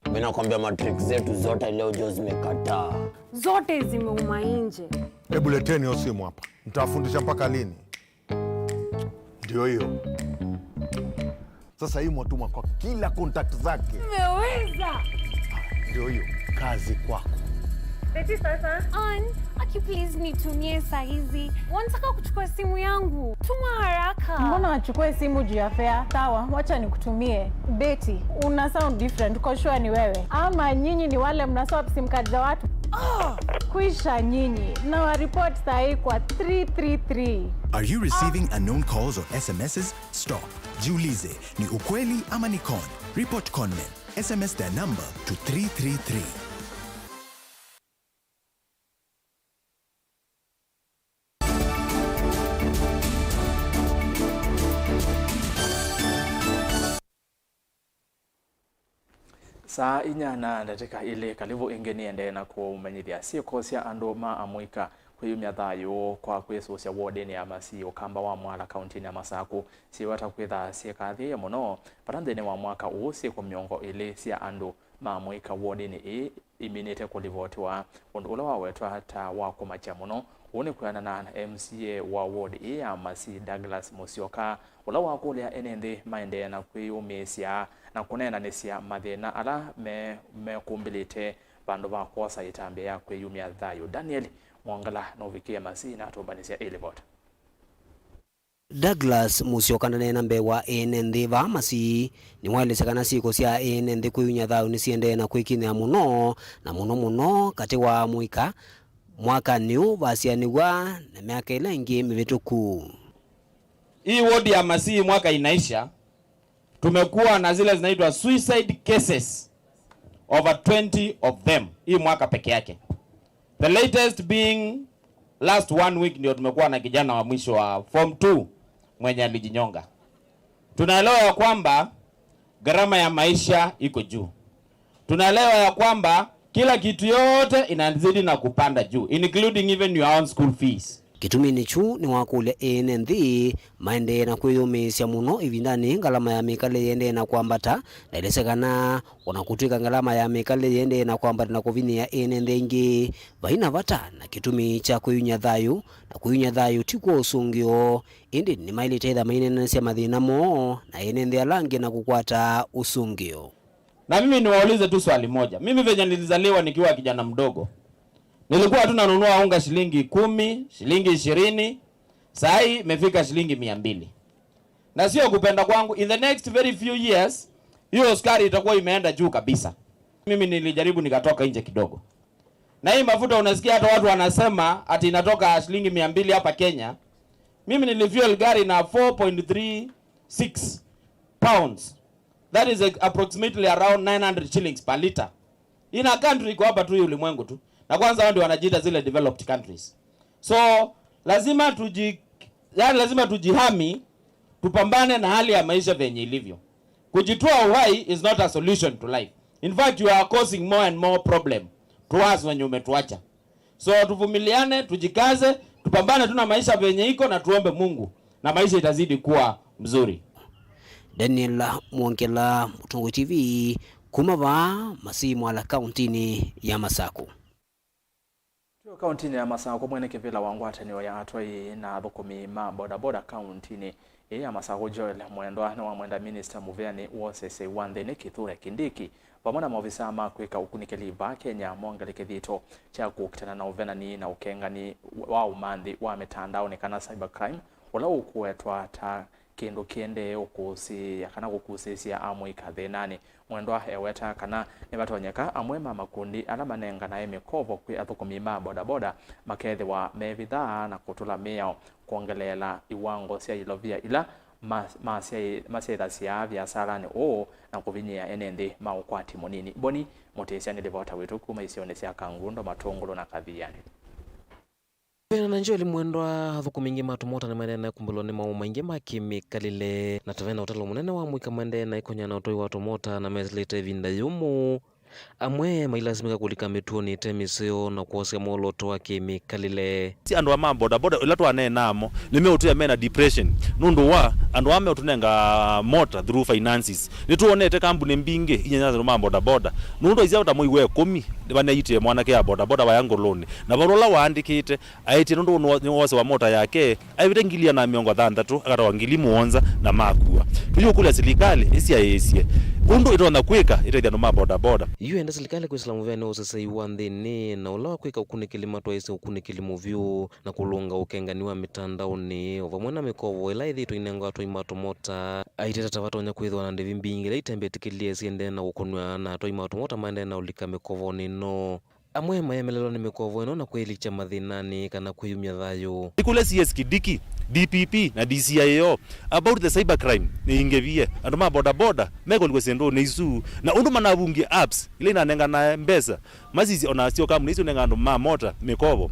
Mimi nakwambia, matrix zetu zote leo jo zimekataa. Zote zimeuma nje. Hebu leteni hiyo simu hapa. Nitawafundisha mpaka lini? Ndio hiyo. Sasa hii mwatuma kwa kila contact zake. Umeweza. Ndio hiyo. Kazi kwako. Eti sasa. On, aki please nitumie saa hizi. Wanataka kuchukua simu yangu. Tuma haraka. Mbona wachukue simu juu ya fare? Sawa, wacha nikutumie. Betty, una sound different. Uko sure ni wewe? Ama nyinyi ni wale mna swap sim card za watu? Ah! Kwisha nyinyi. Na wa report saa hii kwa three three three. Are you receiving unknown calls or S M Ss? Stop. Jiulize, ni ukweli ama ni con? Report conmen. S M S their number to three three three. Saa inya na ndatĩka ilĩ, kalĩvu ĩngĩ nĩendee na kũmũmenyithya syĩko sya andũ ma amũika kwĩyumya thayũ kwa kwĩsũsya wodinĩ ya Masii, Ũkamba wa Mwala, kauntinĩ ya Masaku, syĩweta kwĩtha syĩkathĩĩe mũno. Vata nthĩnĩ wa mwaka ũũ, syĩko mĩongo ĩlĩ sya andũ ma amũika wodinĩ ĩĩ iminĩte kũlivotiwa, ũndũ ũla wawetwa ta wa kũmakya mũno. Ũu nĩ kwĩanana na M C A wa ward ĩĩ ya Masii, Douglas Musyoka, ũla wakũlya ene nthĩ maendee na kwĩyũmĩĩsya na kũneenanĩsya mathĩna ala me, mekũmbĩlĩte vandũ va kwosa ĩtambya ya kwĩyumya thayũ. Daniel Mwongela nũvikĩe Masii na atũmbanĩsya ĩ livoti. Douglas Musyoka ndaneena mbee wa ene nthĩ vaa Masii, nĩwaelesya kana syĩko sya ene nthĩ kwĩyumya thayũ nĩsiendee na kwĩkinyĩa mũno, na mũno mũno katĩ wa amũika mwakanĩ ũũ vasyaanĩw'a na myaka ĩla ĩngĩ mĩvĩtũku. Hii wodi ya Masii mwaka inaisha, tumekuwa na zile zinaitwa suicide cases, over twenty of them hii mwaka peke yake. The latest being last one week ndio tumekuwa na kijana wa mwisho wa form two mwenye alijinyonga. Tunaelewa ya kwamba gharama ya maisha iko juu. Tunaelewa ya kwamba kila kitu yote inazidi na kupanda juu, including even your own school fees. Kĩtumi nĩ kyu nĩwakũlya ene nthĩ maendee na kwĩyũmĩĩsya mũno ĩvindanĩ ngalama ya mĩkalĩle yĩendee na kwambata, na elesya kana o na kũtw'ĩka ngalama ya mĩkalĩle yĩendee na kwambata na kũvinyĩĩa ene nthĩ aingĩ, vai na vata na kĩtumi kya kwĩyumya thayũ, na kwĩyumya thayũ ti kw'o ũsũngĩo, ĩndĩ nĩmaĩlĩte ĩtha maineenanĩsya mathĩna moo na ene nthĩ ala angĩ na kũkwata ũsũngĩo. Na mimi niwaulize tu swali moja. Mimi venye nilizaliwa nikiwa kijana mdogo, nilikuwa tu nanunua unga shilingi kumi, shilingi ishirini, saa hii imefika shilingi mia mbili. Na sio kupenda kwangu, in the next very few years, hiyo sukari itakuwa imeenda juu kabisa. Mimi nilijaribu nikatoka nje kidogo. Na hii mafuta unasikia hata watu wanasema ati inatoka shilingi mia mbili hapa Kenya. Mimi nilifuel gari na four point three six pounds. That is approximately around nine hundred shillings per liter. In a country iko hapa tu hii ulimwengu tu. Na kwanza wao ndio wanajiita zile developed countries. So, lazima tuji-, yani lazima tujihami, tupambane na hali ya maisha venye ilivyo. Kujitoa uhai is not a solution to life. In fact, you are causing more and more problem to us wenye umetuacha. So, tuvumiliane, tujikaze, tupambane tu na maisha venye iko na tuombe Mungu na maisha itazidi kuwa mzuri. Daniel Mwongela, Mũtongoi T V, kuma vaa Masii Mwala, kauntinĩ ya Masaku. Kaũntinĩ ya Masakũ, mwene kĩvĩla wa ngwatanĩo ya atwai na athũkũmi ma bodaboda kaũntinĩ ĩĩ ya Masakũ, Joel Mwendwa, nĩwamwenda minista mũvĩanĩ wa ũseseĩ wa nthĩnĩ, Kithure Kindiki, vamwe na maovisaa ma kwĩka ũkunĩkĩli vaa Kenya mongele kĩthito kya kũkitana na ũvenani na ũkengani wa ũmanthi wa mĩtandaonĩ, kana cybercrime, ũla ũkũetwa ta kĩndũ kĩendee ũkũsĩĩa kana kũkusĩĩsya amũika thĩnanĩ. Mwendwa eweta kana nĩvatonyeka amwe ma makundi ala manenganae mĩkovo kwĩ athũkũmi ma bodaboda makethĩwa mevithaa na kũtũla mĩao, kwongeleela iwango sya ilovia ila ma-, masyaĩ-, masyaĩthasya viasalanĩ ũũ na kũvinyĩĩa ene nthĩ ma ũkwati mũnini. Boni Mũtĩsya nĩ livota witũ kuma isionĩ sya Kangundo, Matũngũlũ na Kathiani. Kwĩanana na Joel Mwendwa, athũkũmi aingĩ ma tũmota nĩmaendee na kũmbũlwa nĩ maũũ maingĩ ma kĩmĩkalĩle, na ta vena ũtalo mũnene wa mũika maendee na ĩkonya na ũtoi wa tũmota na mesĩlĩte ĩvinda yũmũ. Amwe mailasimĩka kũlika mĩtuonĩ ĩte mĩseo na kwosya mwolooto wa kĩmĩkalĩle. Si andũ aa ma bodaboda ĩla twaneenaa mo nĩmeũtwĩa mena depression nũndũ wa andũ aa meũtũnenga mota through finances. Nĩtwonete kambuni mbingĩ inyanya andũ ma bodaboda nũndũ aisya ta mwei wa ĩkũmi nĩvaneeĩtye mwanake ya bodaboda vaya ngũlũnĩ, na vala ũla waandĩkĩte aĩtye nũndũ nĩwosewa mota yake, aĩvĩte ngili ĩana na mĩongo thanthatũ, akatawa ngili mũonza na makua. Tũyũkũlya silikalĩ ĩsyaĩĩsye ũndũ ĩtonya kwĩka ĩtethye andũ ma bodaboda. Yu enda silikalĩ kwĩsĩla mũvĩanĩ wa ũseseĩ wa nthĩnĩ na ũla wa kwĩka ũkunĩkĩli matwaĩĩsye ũkunĩkĩli mũvyũ na kũlũnga ũkengani wa mĩtandaonĩ, o vamwe na mĩkovo ĩla ĩthĩĩtwe ĩinengwa atwai ma tũmota. Aiteta ta vatonya kwĩthĩwa na ndĩvi mbingĩ ila itembetĩkĩlĩe syĩendee na kũkũnw'a na atwai ma tũmota maendee na ũlika mĩkovonĩ ĩno. Amwe mayemelelwa nĩ mĩkovo ĩno na kwĩlikya mathĩnanĩ kana kwĩyumya thayũ. Nĩkũlya C S Kindiki, D P P na D C I A O about the cybercrime nĩingĩvie. Andũ ma bodaboda mekũlikwa syĩndũnĩ isu na ũndũ manavungie apps ila inanenganae mbesa masisye ona syo kambuni isu nenga andũ ma mota mĩkovo.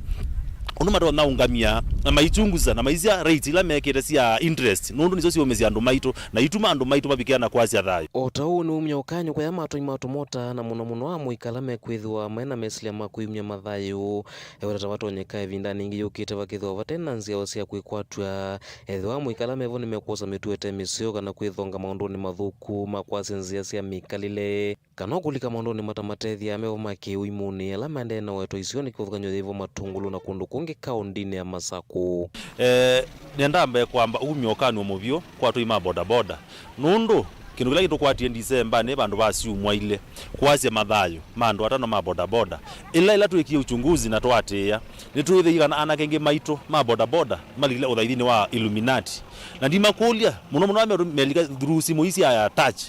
Ũndũ matonya ũngamĩa na maichunguza na maisya rates ila mekĩte sya interest nũndũ nĩsyo siũmĩsya andũ maitũ na ituma andũ maitũ mavikĩa na kwasya thayũ. O ta ũu nĩumya ũkany'o kũya matũi ma tũmota na mũno mũno amũika ala mekwĩthĩwa maĩ na mesilya ma kwĩyumya mathayũ. Eweta ta vatonyeka ĩvindanĩ ĩngĩ yũkĩte vakethĩwa vate na nzĩa sya kwĩkwatw'a. Ethĩwa amũika ala mevo nĩmekwosa mĩtuo ĩte mĩseo kana kwĩthonga maũndũnĩ mathũku ma kwasya nzĩa sya mĩkalĩle, kana o kũlika maũndũnĩ matamatethya mevo ma kĩũimũnĩ ala maendee na ũetwa isionĩ kĩvathũkany'o yĩvo Matũngũlũ na kũndũ kũngĩ kaũndĩnĩ ya Masakũ. Eh, nenda mbee kwamba umya ũkany'o mũvyũ kwa atũi ma bodaboda nũndũ kĩndũ kĩla kĩtũkwatie Ndisemba nĩ vandũ va syumwa ilĩ kwasya mathayũ ma andũ atano ma bodaboda. Ĩla ĩla twĩkie uchunguzi na twatĩĩa, nĩtwĩthĩie kana anake aingĩ maitũ ma bodaboda malikile ũthaithinĩ wa Illuminati. Na ndimakũlya, mũno mũno ala melika through simũ ii sya touch,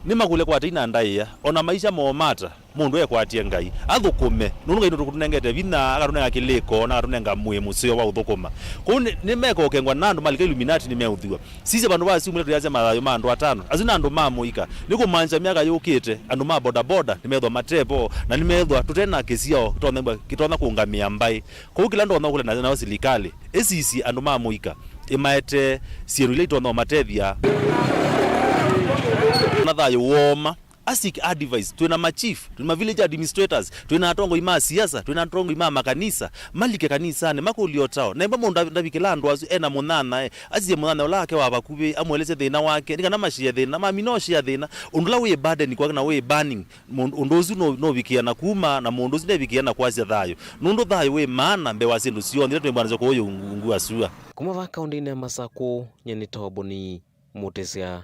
nĩmakũlya kwatei na ndaĩa, ona maisha moo mata, mũndũ ekwatie Ngai, athũkũme, nũndũ Ngai nũtũnengete vinya, akatũnenga kĩlĩko, na akatũnenga mwĩĩ mũseo wa ũthũkũma. Kwoou nĩ, nĩmekokengwa na andũ malika Illuminati nĩmeũthw'a. Sisya vandũ va syumwa ila tũyasya mathayũ ma andũ atano. Asu nĩ andũ ma mũika. Nĩ kũmaanisya myaka yũkĩte, andũ ma bodaboda nĩmethwa matevo, na nĩmethwa tũte na kĩsyao kĩtonya, kĩtonya kũngamĩa mbaĩ. Kwoou kĩla ndonya ũkũlya na, nayo silikalĩ, ĩsisye andũ ma mũika, ĩmaetee syĩndũ ila itonya ũmatethya na thayũ wooma. A seek advice. Twĩ na ma chief, twĩ na ma village administrators, twĩ na atongoi ma siasa, twĩ na atongoi ma makanisa. Malike kanisanĩ, makũlye ũtao. Nembwa mũndũ ndavikĩla andũ asu ena mũnyanyae, asisye mũnyanya ũla wake wa vakuvĩ, amũelesye thĩna wake, nĩ kana mashare thĩna, mamina ũshare thĩna. Ũndũ ũla wĩ burden kwake na wĩ burning, mũndũ, ũndũ ũsu nũ-, nũvikĩa na kuma, na mũndũ ũsu ndevikĩa na kwasya thayũ. Nũndũ thayũ wĩ maana mbee wa syĩndũ syonthe ila twĩmbwanasya kũũ ungu wa sua. Kuma vaa kaũndĩnĩ ya Masakũ, nyie nĩ Toboni Mũtĩsya.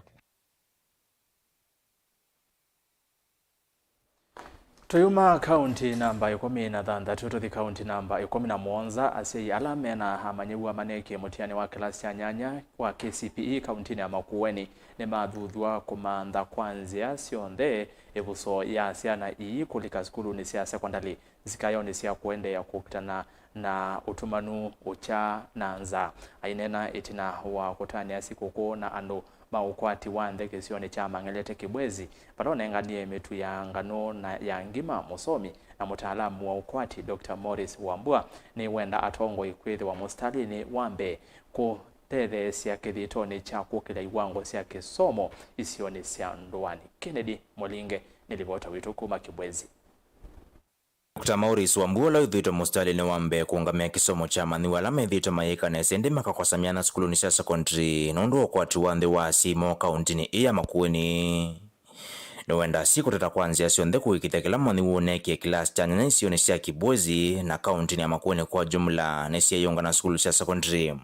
Tũyuma kaũnti namba ĩkũmi na thanthatũ tũthi kaũnti namba ĩkũmi na mũonza, asyai ala mena amanyĩw'a maneekie mũtiani wa kĩlasi kya nyanya wa K C P E kaũntinĩ ya Makueni nĩmathuthw'a kũmantha kwa nzĩa syonthe ĩvuso ya syana ii kũlika sukulunĩ sya sekondalĩ nzikaĩonĩ sya kũendeea kũkitana na ũtumanu, ũkya, na nzaa. Aineena ĩtina wa kũtanĩa sikũkũ na andũ ma ũkwati wa nthĩ kĩsionĩ kya Mang'elete Kibwezi, vala ũnenganie mĩtu ya nganũ na ya ngima, mũsomi na mũtaalamu wa ũkwati, Doctor Morris Wambua, nĩwenda atongoi kwĩthĩwa mũsitalĩnĩ wa mbee kũtetheesya kĩthĩtonĩ kya kũkĩlya iwango sya kĩsomo isionĩ sya ndũanĩ. Kennedy Mũlinge nĩ livota witũ kuma Kibwezi. Doctor Maurice Wambua, ũla wĩthĩĩtwe mũsitalĩnĩ wa mbee kũũngamĩa kĩsomo kya amanyĩw'a ala methĩĩtwe mayĩka nesa ĩndĩ makakosa myanya sukulunĩ sya sekondalĩ nũndũ wa ũkwati wa nthĩ wa asyai moo kaũntinĩ ĩĩ ya Makueni, Nĩwenda si kũtata kwa nzĩa syonthe kũĩkĩĩthya kĩla mwathani wũneekie kĩlasi kya nyanya isionĩ sya Kibwezi na kaũntĩnĩ ya Makueni kwa jumla nĩsyeyĩũngana sukulu sya sekondalĩ.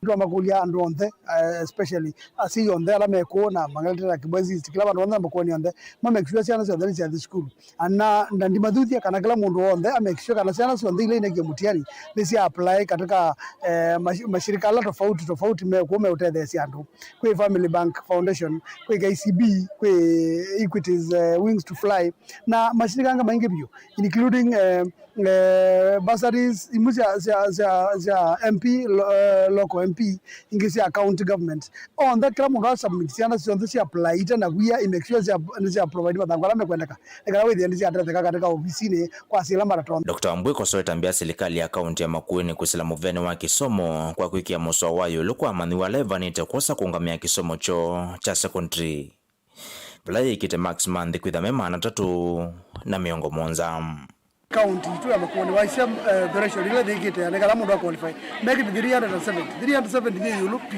Nĩtwamakũlya andũ onthe, eh, especially asyai onthe ala me kũũ na Mang'elete na Kibwezi East, kĩla vandũ onthe na Makueni onthe, ma make sure syana syonthe nĩsyathi sukulu. Na, na ndimathuthya kana kĩla mũndũ wonthe a make sure kana syana syonthe ila inekie mũtiani nĩsya apply katika, eh, mash-, mashirika ala tofauti tofauti me kũũ me ũtetheesya andũ. Kwĩ Family Bank Foundation, kwĩ K C B, kwĩ Equity's, eh, Wings to Fly, na mashirika angĩ maingĩ vyũ, including, eh, eh, bursaries imwe sya, sya, sya, sya M P, lo-, eh, local M P, ingĩ sya county government. Onthe, kĩla mũndũ a submit syana syonthe sya applyĩte na via i make sure sya, nĩ sya provide mathangũ ala mekwendeka, nĩ kana wĩthĩe nĩ syatetheka katika ofisinĩ kwa syĩla matatonya. Doctor Wambui kosoete mbĩa silikalĩ ya kaũntĩ ya Makueni kwĩsĩla mũvĩanĩ wa kĩsomo kwa kwĩkĩa mũsoa wa ĩũlũ kwa amanyĩw'a ala evanĩte kwosa kũũngamĩa kĩsomo kyoo kya secondary, vala yĩkĩte marks ma nthĩ kwĩtha me maana atatũ na mĩongo mũonza. Kaunti itũ ya Makueni waisya, eh, threshold ila yĩkĩte ya nĩ kana mũndũ a qualify, make it three hundred and seventy. Three hundred seventy yĩ ĩũlũ pi,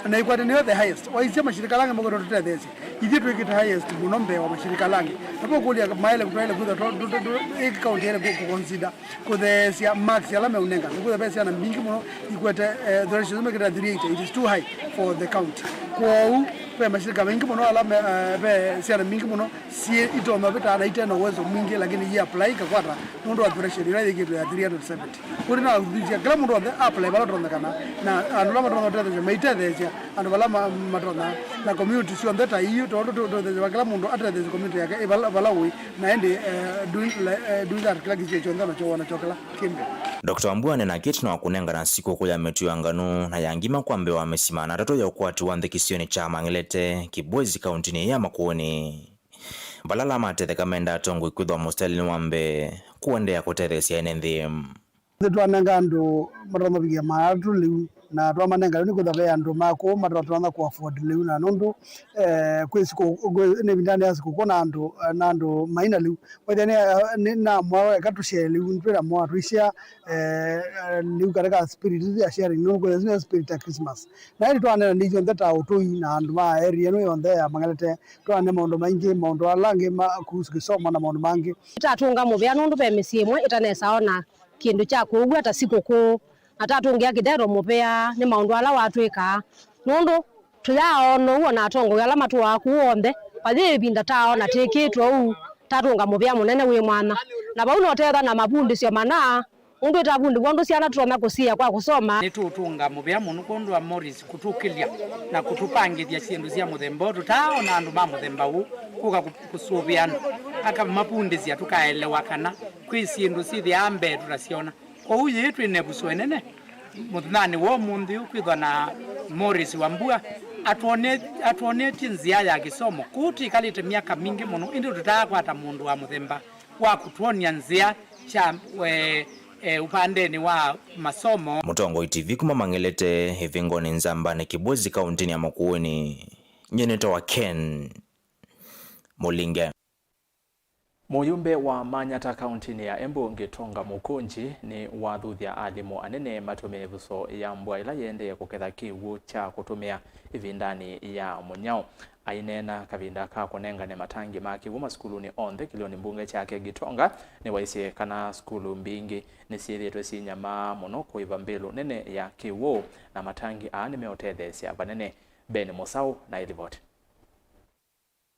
na ĩkwate nĩyo the highest. Waisya mashirika ala angĩ makwenda tũtetheesye, ithyĩ twĩkĩte highest mũno mbee wa mashirika ala angĩ. Na kũkũlya maele, twaĩle kwĩtha tũ-, tũ-, tũ-, tũ-, ĩ kaunti yaĩle kũ-, kũ-, consider kũtheesya marks ala meũnenga. Nĩkwĩtha ve syana mbingĩ mũno ikwete, eh, threshold ĩsu mekĩte three eighty, it is too high for the county. Kwoou ve mashirika maingĩ mũno ala me, eh, ve syana mbingĩ mũno syĩ itonya vĩta na ite na uwezo mwingĩ, lakini yi apply ikakwata nũndũ wa threshold ĩla yĩkĩtwe ya three hundred seventy. Kũu nĩnathuthya kĩla mũndũ onthe apply vala ũtonyekana, na andũ ala matonya ũtetheesya maitetheesya andũ vala ma-, matonya, na community syonthe ta ii, tondũ tũ-, tũtetheesya kĩla mũndũ atetheesye community yake ĩ vala, vala ũĩ, na ĩndĩ, eh, doing, eh, doing that, kĩla kĩsio kyonthe nakyo wona kyo kĩla kĩ mbee. Doctor Wambua anena kĩtino wa kũnengana sikũkũ ya mĩtu ya nganũ na ya ngima kwa mbee wa mĩsyĩ maana atatũ ya ũkwati wa nthĩ kĩsionĩ kya Mang'elete, Kibwezi, kauntinĩ ya Makueni. Vala ala matetheka mendaa atongoi kwĩthwa mũsitalĩnĩ wa mbee kũendeea kũtetheesya ene nthĩ. Nĩtwanenga andũ matonya vikia maana atatũ lĩu, na twamanenga lĩu nĩkwĩthwa ve andũ ma kũũ matatonya kũ afford lĩu, na nũndũ, eh, kwĩ sikũ-, kwĩ, nĩ ĩvindanĩ ya sikũkũ na andũ, na andũ maina lĩu. Wethĩa nĩ, nĩ namwaa eka tũshare lĩu, twĩ na mwa tũishare, eh, lĩu katika spirit ya sharing, nũndũ kwĩ spirit ya Christmas. Na ĩndĩ twanena nĩ ithyonthe ta ũtũi na andũ ma area ĩno yonthe ya Mang'elete, twanena maũndũ maingĩ, maũndũ ala angĩ ma kuhusu kĩsomo na maũndũ mangĩ. Tatũnga mũvea nũndũ ve mĩsyĩ ĩmwe ĩtanesa ona kĩndũ kya kũw'a ta sikũkũ, na tatũngĩa kĩthero mũvea nĩ maũndũ ala watwĩkaa, nũndũ tũyaaona ũu ona atongoi ala matũaa kũu onthe, vayĩ ĩvinda taaona tĩkĩtwe ũu, tatũnga mũvea mũnene wĩ mwanya. Na vau no tetha na mavundĩsyo mana, nũndũ ĩtavundĩw'a ũndũ syana tũtonya kũsiĩa kwa kũsoma. Nĩtũũtũnga mũvea mũno kwondũ wa Morris kũtũkĩlya na kũtũpangĩthya syĩndũ sya mũthemba ũũ. Tũtaaona andũ ma mũthemba ũũ kũka kũ-, kũsũvĩa andũ, akamavundĩsya tũkaelewa kana kwĩ syĩndũ syĩthĩaa mbee tũtasyona. Kwoou yĩĩ twĩ na ĩvuso ĩnene mũthenyanĩ wa ũmũnthĩ ũũ kwĩthwa na Morris Wambua atwone-, atwonetye nzĩa ya kĩsomo. Kũu twĩkalĩte myaka mingĩ mũno, ĩndĩ tũtaakwata mũndũ wa mũthemba wa kũtwony'a nzĩa sya, e, e, ũvandenĩ wa masomo. Mũtongoi T V kuma Mang'elete, ĩvĩngonĩ Nzambanĩ, Kibwezi, kaũntĩnĩ ya Makueni. Nyie nĩtawa Ken Mũlinge. Mũyumbe wa Manyata kaũntĩnĩ ya Embu, Gitonga Mũkũnji, nĩwathuthya alimũ anene matũmĩe ĩvuso ya mbua ĩla yĩendee kũketha kĩw'ũ kya kũtũmĩa ĩvindanĩ ya mũnyao. Aineena kavinda ka kũnengane matangi ma kĩw'ũ masukulunĩ onthe kĩlĩonĩ mbunge kyake, Gitonga nĩwaisye kana sukulu mbingĩ nĩsyĩthĩĩtwe syĩnyamaa mũno kũĩva mbĩlũ nene ya kĩw'ũ, na matangi aa nĩmeũtetheesya vanene. Ben Mũsaũ na ĩlivoti.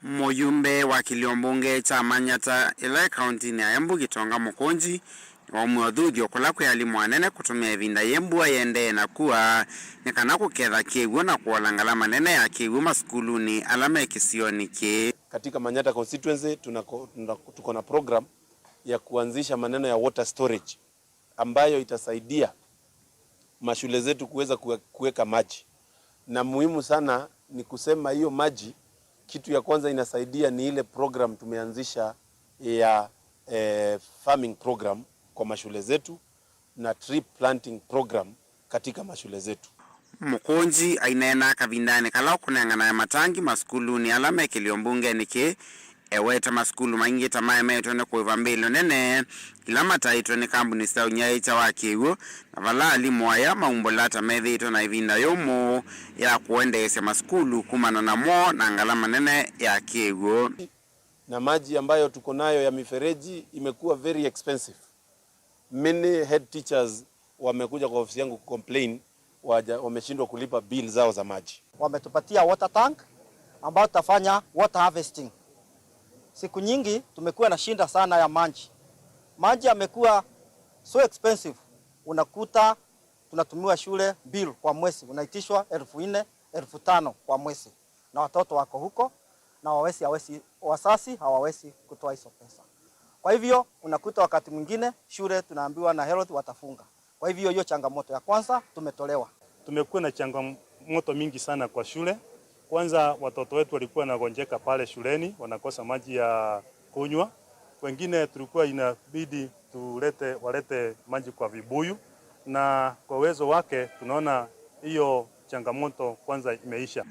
Mũyumbe wa kĩlio mbunge kya Manyata ĩla ĩ kaũntĩnĩ ya Embu, Gitonga Mũkũnji, nĩwaumie ũthuthyo kũla kwĩ alimũ anene kũtũmĩa ĩvinda yĩ mbua yĩendee na kua nĩ kana kũketha kĩw'ũ na kũola ngalama nene ya kĩw'ũ masukulunĩ ala me kĩsionĩ kĩĩ. Katika Manyata constituency tunako-, tunako-, tuko na program ya kuanzisha maneno ya water storage ambayo itasaidia mashule zetu kuweza kuwe-, kuweka maji. Na muhimu sana ni kusema hiyo maji, kitu ya kwanza inasaidia ni ile program tumeanzisha ya, eh, farming program kwa mashule zetu na tree planting program katika mashule zetu. Mũkũnji aineena kavindanĩ kala ũkũnenganae matangi masukulunĩ ala me kĩlio mbungenĩ kĩĩ, eweta masukulu maingĩ ta maemetwe nĩ kũĩva mbĩlũ nene ila mataĩtwe nĩ kambuni sya ũnyaĩĩkya wa kĩw'ũ, na vala alimũ aya maumbũla ta methĩĩtwe na ĩvinda yũmũ ya kũendeesya masukulu kumana na mwoo na ngalama nene ya kĩw'ũ. Na maji ambayo tuko nayo ya mifereji imekuwa very expensive. Many head teachers wamekuja kwa ofisi yangu kucomplain, waja-, wameshindwa kulipa bill zao za maji. Wametupatia water tank ambayo tutafanya water harvesting. Siku nyingi tumekuwa na shinda sana ya maji. Maji yamekuwa so expensive, unakuta tunatumiwa shule bill kwa mwezi, unaitishwa elfu nne, elfu tano kwa mwezi, na watoto wako huko, na wawezi, hawezi, wasasi hawawezi kutoa hizo pesa. Kwa hivyo unakuta wakati mwingine shule tunaambiwa na health watafunga. Kwa hivyo hiyo changamoto ya kwanza tumetolewa. Tumekuwa na changamoto mingi sana kwa shule. Kwanza, watoto wetu walikuwa wanagonjeka pale shuleni, wanakosa maji ya kunywa. Wengine tulikuwa inabidi tulete, walete maji kwa vibuyu, na kwa uwezo wake tunaona hiyo changamoto kwanza imeisha.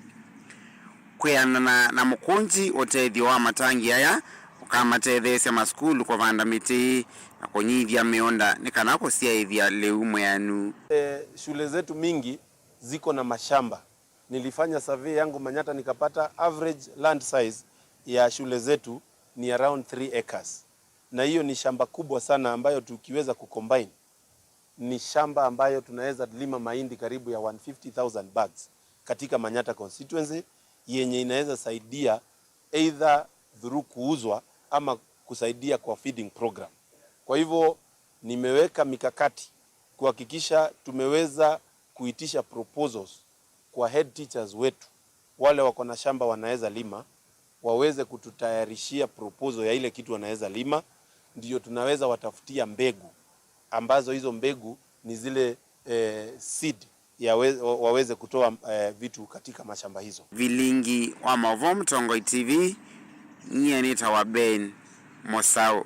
Kwĩanana na mũkũnzi, ũtethyo wa matangi aya ũkamatetheesya masukulu kũvanda mĩtĩ na kũnyivya mĩũnda nĩ kana kũsyaĩthya lĩu mwĩanu. E, shule zetu mingi ziko na mashamba. Nilifanya survey yangu Manyata, nikapata average land size ya shule zetu ni around three acres. Na hiyo ni shamba kubwa sana ambayo tukiweza kucombine, ni shamba ambayo tunaweza lima mahindi karibu ya one fifty thousand bags katika Manyata constituency, yenye inaweza saidia either through kuuzwa ama kusaidia kwa feeding program. Kwa hivyo nimeweka mikakati kuhakikisha tumeweza kuitisha proposals kwa head teachers wetu, wale wako na shamba wanaweza lima, waweze kututayarishia proposal ya ile kitu wanaweza lima, ndio tunaweza watafutia mbegu, ambazo hizo mbegu ni zile, eh, seed ya we-, wa-, waweze kutoa, eh, vitu katika mashamba hizo. Vilingi wa maũvoo, Mũtongoi T V, nyie nĩtawa Ben Mũsaũ.